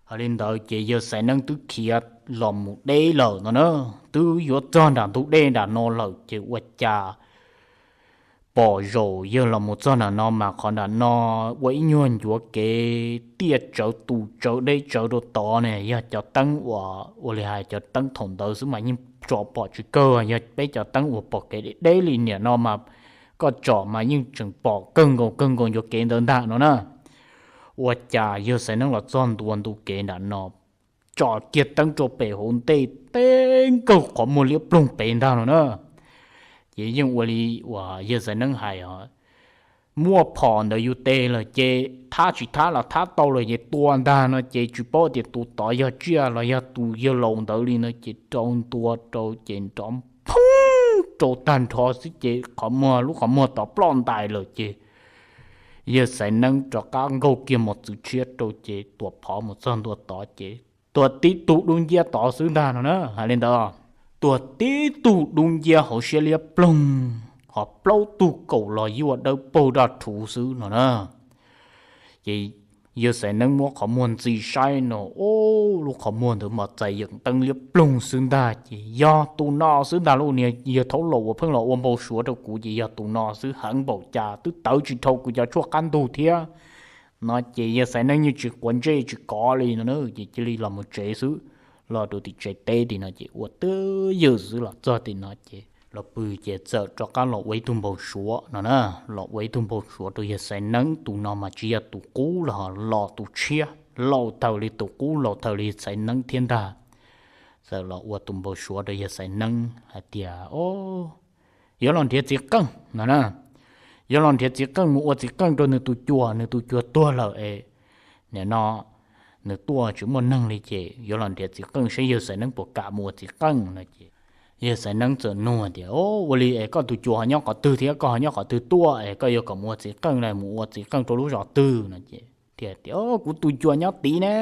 hais li ntawd ces yawg Xaiv Neeb twb khiav los mus deb lawm no na, twb yuav txog nram ntug dej nram no lawm ces ua cas pom zaum yawg los mus txog nram no mas qhov nram no ua ib nyuag ncuav kev tiaj tsawv tus tsawv deb tsawv rau tod ne, yog cov teeb uas ua li hais cov teeb thaum ntawd xwb mas yeej tsom pom tsis kawg, yog peb cov teeb uas pom kev deb deb li niam no mas koj tsom mas yeej tseem pom kawg nkaus kawg nkaus ncuav kev ntawd ntag no na. Ua cas yawg Xaiv Neeb los txog ntua ntug kev nram no, tsom kiag teeb rau pem hauv ntej teb nkaug qhov muag liab ploog pem ntag no na. Ces yeej ua li uas yawg Xaiv Neeb hais os, muaj phom ntawm yus tes lawm ces thab tsis thab los thab tau lawm ces tua ntag no ces tsis paub tias tus tod yog tsiaj los yog tus yawg laus ntawd li no ces rau ntua rau ces nrov phoob rau tag nrho xwb ces qhov muag lub qhov muag tod ploj ntais lawm ces yawg Xaiv Neeb rov qab nkaug kiag mos txwv tshiab rau ces tuam phov mus txog ntua tod ces tuag tib tug dub nciab tod xwb ntag no na. Hais li ntawd, tuag tib tug dub nciab hauv siab liab ploog, ho plaub tug kaum los yuaj dawb paug daj rhuv xwb no na. Ces Yawg Xaiv Neeb muab qhov muag ntxi saib no, o, lub qhov muag ntawd mas txais yeem teeb liab ploog xwb ntag. Ces yog tus no xwb ntag lauj, niag yawg thaub laus uas pheej los ua npau suav rau kuv ces yog tus no xwb, heev npaum cas twb tawv tsis dhau kuv cov tshuaj qab ntug thiab. No ces yawg Xaiv Neeb yeej tsis quav ntsej tsis kov li no na, ces cia li los mus tsev xwb, los rau tim tsev teb tim no ces ua twj ywm xwb. Los txog tim no ces los pw ces txawm rov qab los ua ib tug npau suav no na, los ua ib tug npau suav rau yawg Xaiv Neeb. Tus no mas tsis yog tus qub los, los tus tshiab, laus tawm li tus qub, laus tawm li Xaiv Neeb thiab ntag. Txawm los ua tus npau suav rau yawg Xaiv Neeb hais tias, o, yuav los nrhiav txiv qeej no na, yuav los nrhiav txiv qeej mus ua txiv qeej rau nws tus cuas, nws tus cuas tuag lawm es nim no nws tuaj tsis muaj neeg li ces yuav los nrhiav txiv qeej saib yawg Xaiv Neeb puas kam mus ua txiv qeej no ces yawg Xaiv Neeb txawm nug tias, o, ua li es koj tus cuas ho nyob qhov twg thiab koj ho nyob qhov twg tuaj es koj yuav kom mus ua txiv qeej na, mus ua txiv qeej rau lub zos twg no ces thiaj tias, o, kuv tus cuas nyob tid ne,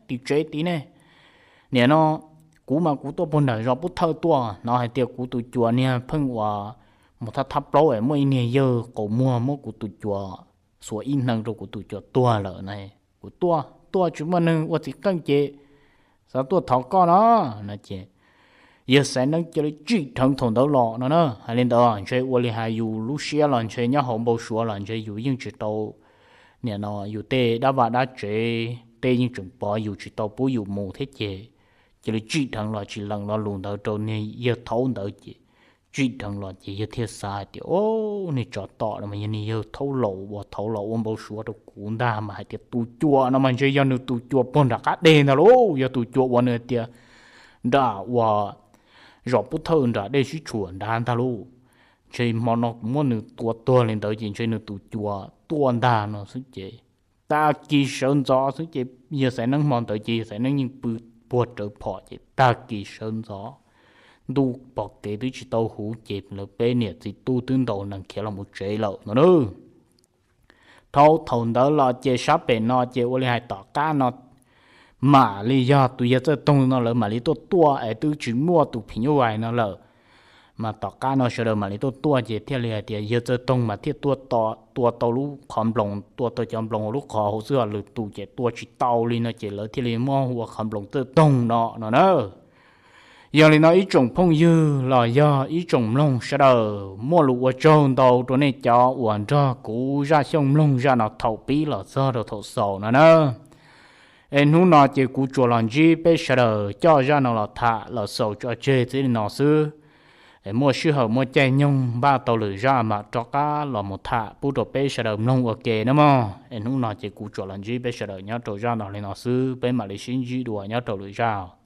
tim tsev tid ne. Nim no kuv mas kuv tuaj puag nram zos Pub Thawj tuaj, hnov hais tias kuv tus cuas niag pheej uas mus thab thab plaub es muaj ib niag yawg qaus muag muab kuv tus cuas xuas ib hneev rau kuv tus cuas tuag lawm na. Kuv tuaj, tuaj tsis muaj neeg ua txiv qeej ces xav tuaj thov koj no no ces yawg Xaiv Neeb cia li tsim dheev thaum ntawd los no na. Hais li ntawd ntshe ua li hais yus lub siab los ntshe nyob hauv npau suav los ntshe yus yeej tsis tau, nim no yus tej dab vaj dab tsev tej yeej tseem pov yus tsis tau pub yus mus thiab ces cia li tsim dheev los tsis lees lo lus ntawd rau niag yawg thaub ntawd ces tsim dheev los ces yawg thiaj xav hais tias, o, niag tsov tom no mas yog niag yawg thaub laus uas thaud los ua npau suav rau kuv ntag mas hais tias tus cuas no mas ntshe yog nws tus cuas puag nram qab deg ntag lauj, yog tus cuas uas nws hais tias nram uas zos Pub Thawj nram dej sib tshuam nrad ntag lauj. Ntshe hmo no kuv muab nws tua tuag li ntawd ces ntshe nws tus cuas tuaj ntag no xwb ces tag kis sawv ntxov xwb ces yawg Xaiv Neeb hmo ntawd ces yawg Xaiv Neeb yeej pw puag rawv phom ces tag kis sawv ntxov, ntuj pom kev twb tsis tau huv ces lawv peb niam txiv tub twb ntaus nees khiav los mus tsev lawm no na. Dhau thaum ntawd los ces sab pem no ces ua li hais tom qab no mam li yog tus yawg Txawj Toog no lawv mam li tuaj tuaj es twb tsis muaj tus phim nyuj vais no lawm. Mas tom qab no sawv daws mam li tuaj tuaj ces thiaj li hais tias yawg Txawj Toog mas thiaj tuaj tua tau lub qhov nploos, tua tau cov nploos hauv lub qhov hauv xwb, lwm tus ces tua tsis tau li no ces lawv thiaj li muab hu ua qhov nploos Txawj Toog no no na. Yog li no ib tsoom phooj ywg los yog ib tsoom mloog sawv daws muaj lus ua tsaug ntau rau nej cov uas nrog kuv Zaj Xyooj mloog zaj no thaum pib los txog rau thaum xaus no na. Es hnub no ces kuv tsuas los ntsib peb sawv daws coj zaj no los tham los xaus tso tseg txij li no xwb. Es muaj sij hawm muaj caij nyoog npaj tau lwm zaj mam rov qab los mus tham pub rau peb sawv daws mloog ua ke na mog. Es hnub no ces kuv tsuas los ntsib peb sawv daws nyob rau zaj no li no xwb, peb mam li sib ntsib dua nyob rau lwm zaj.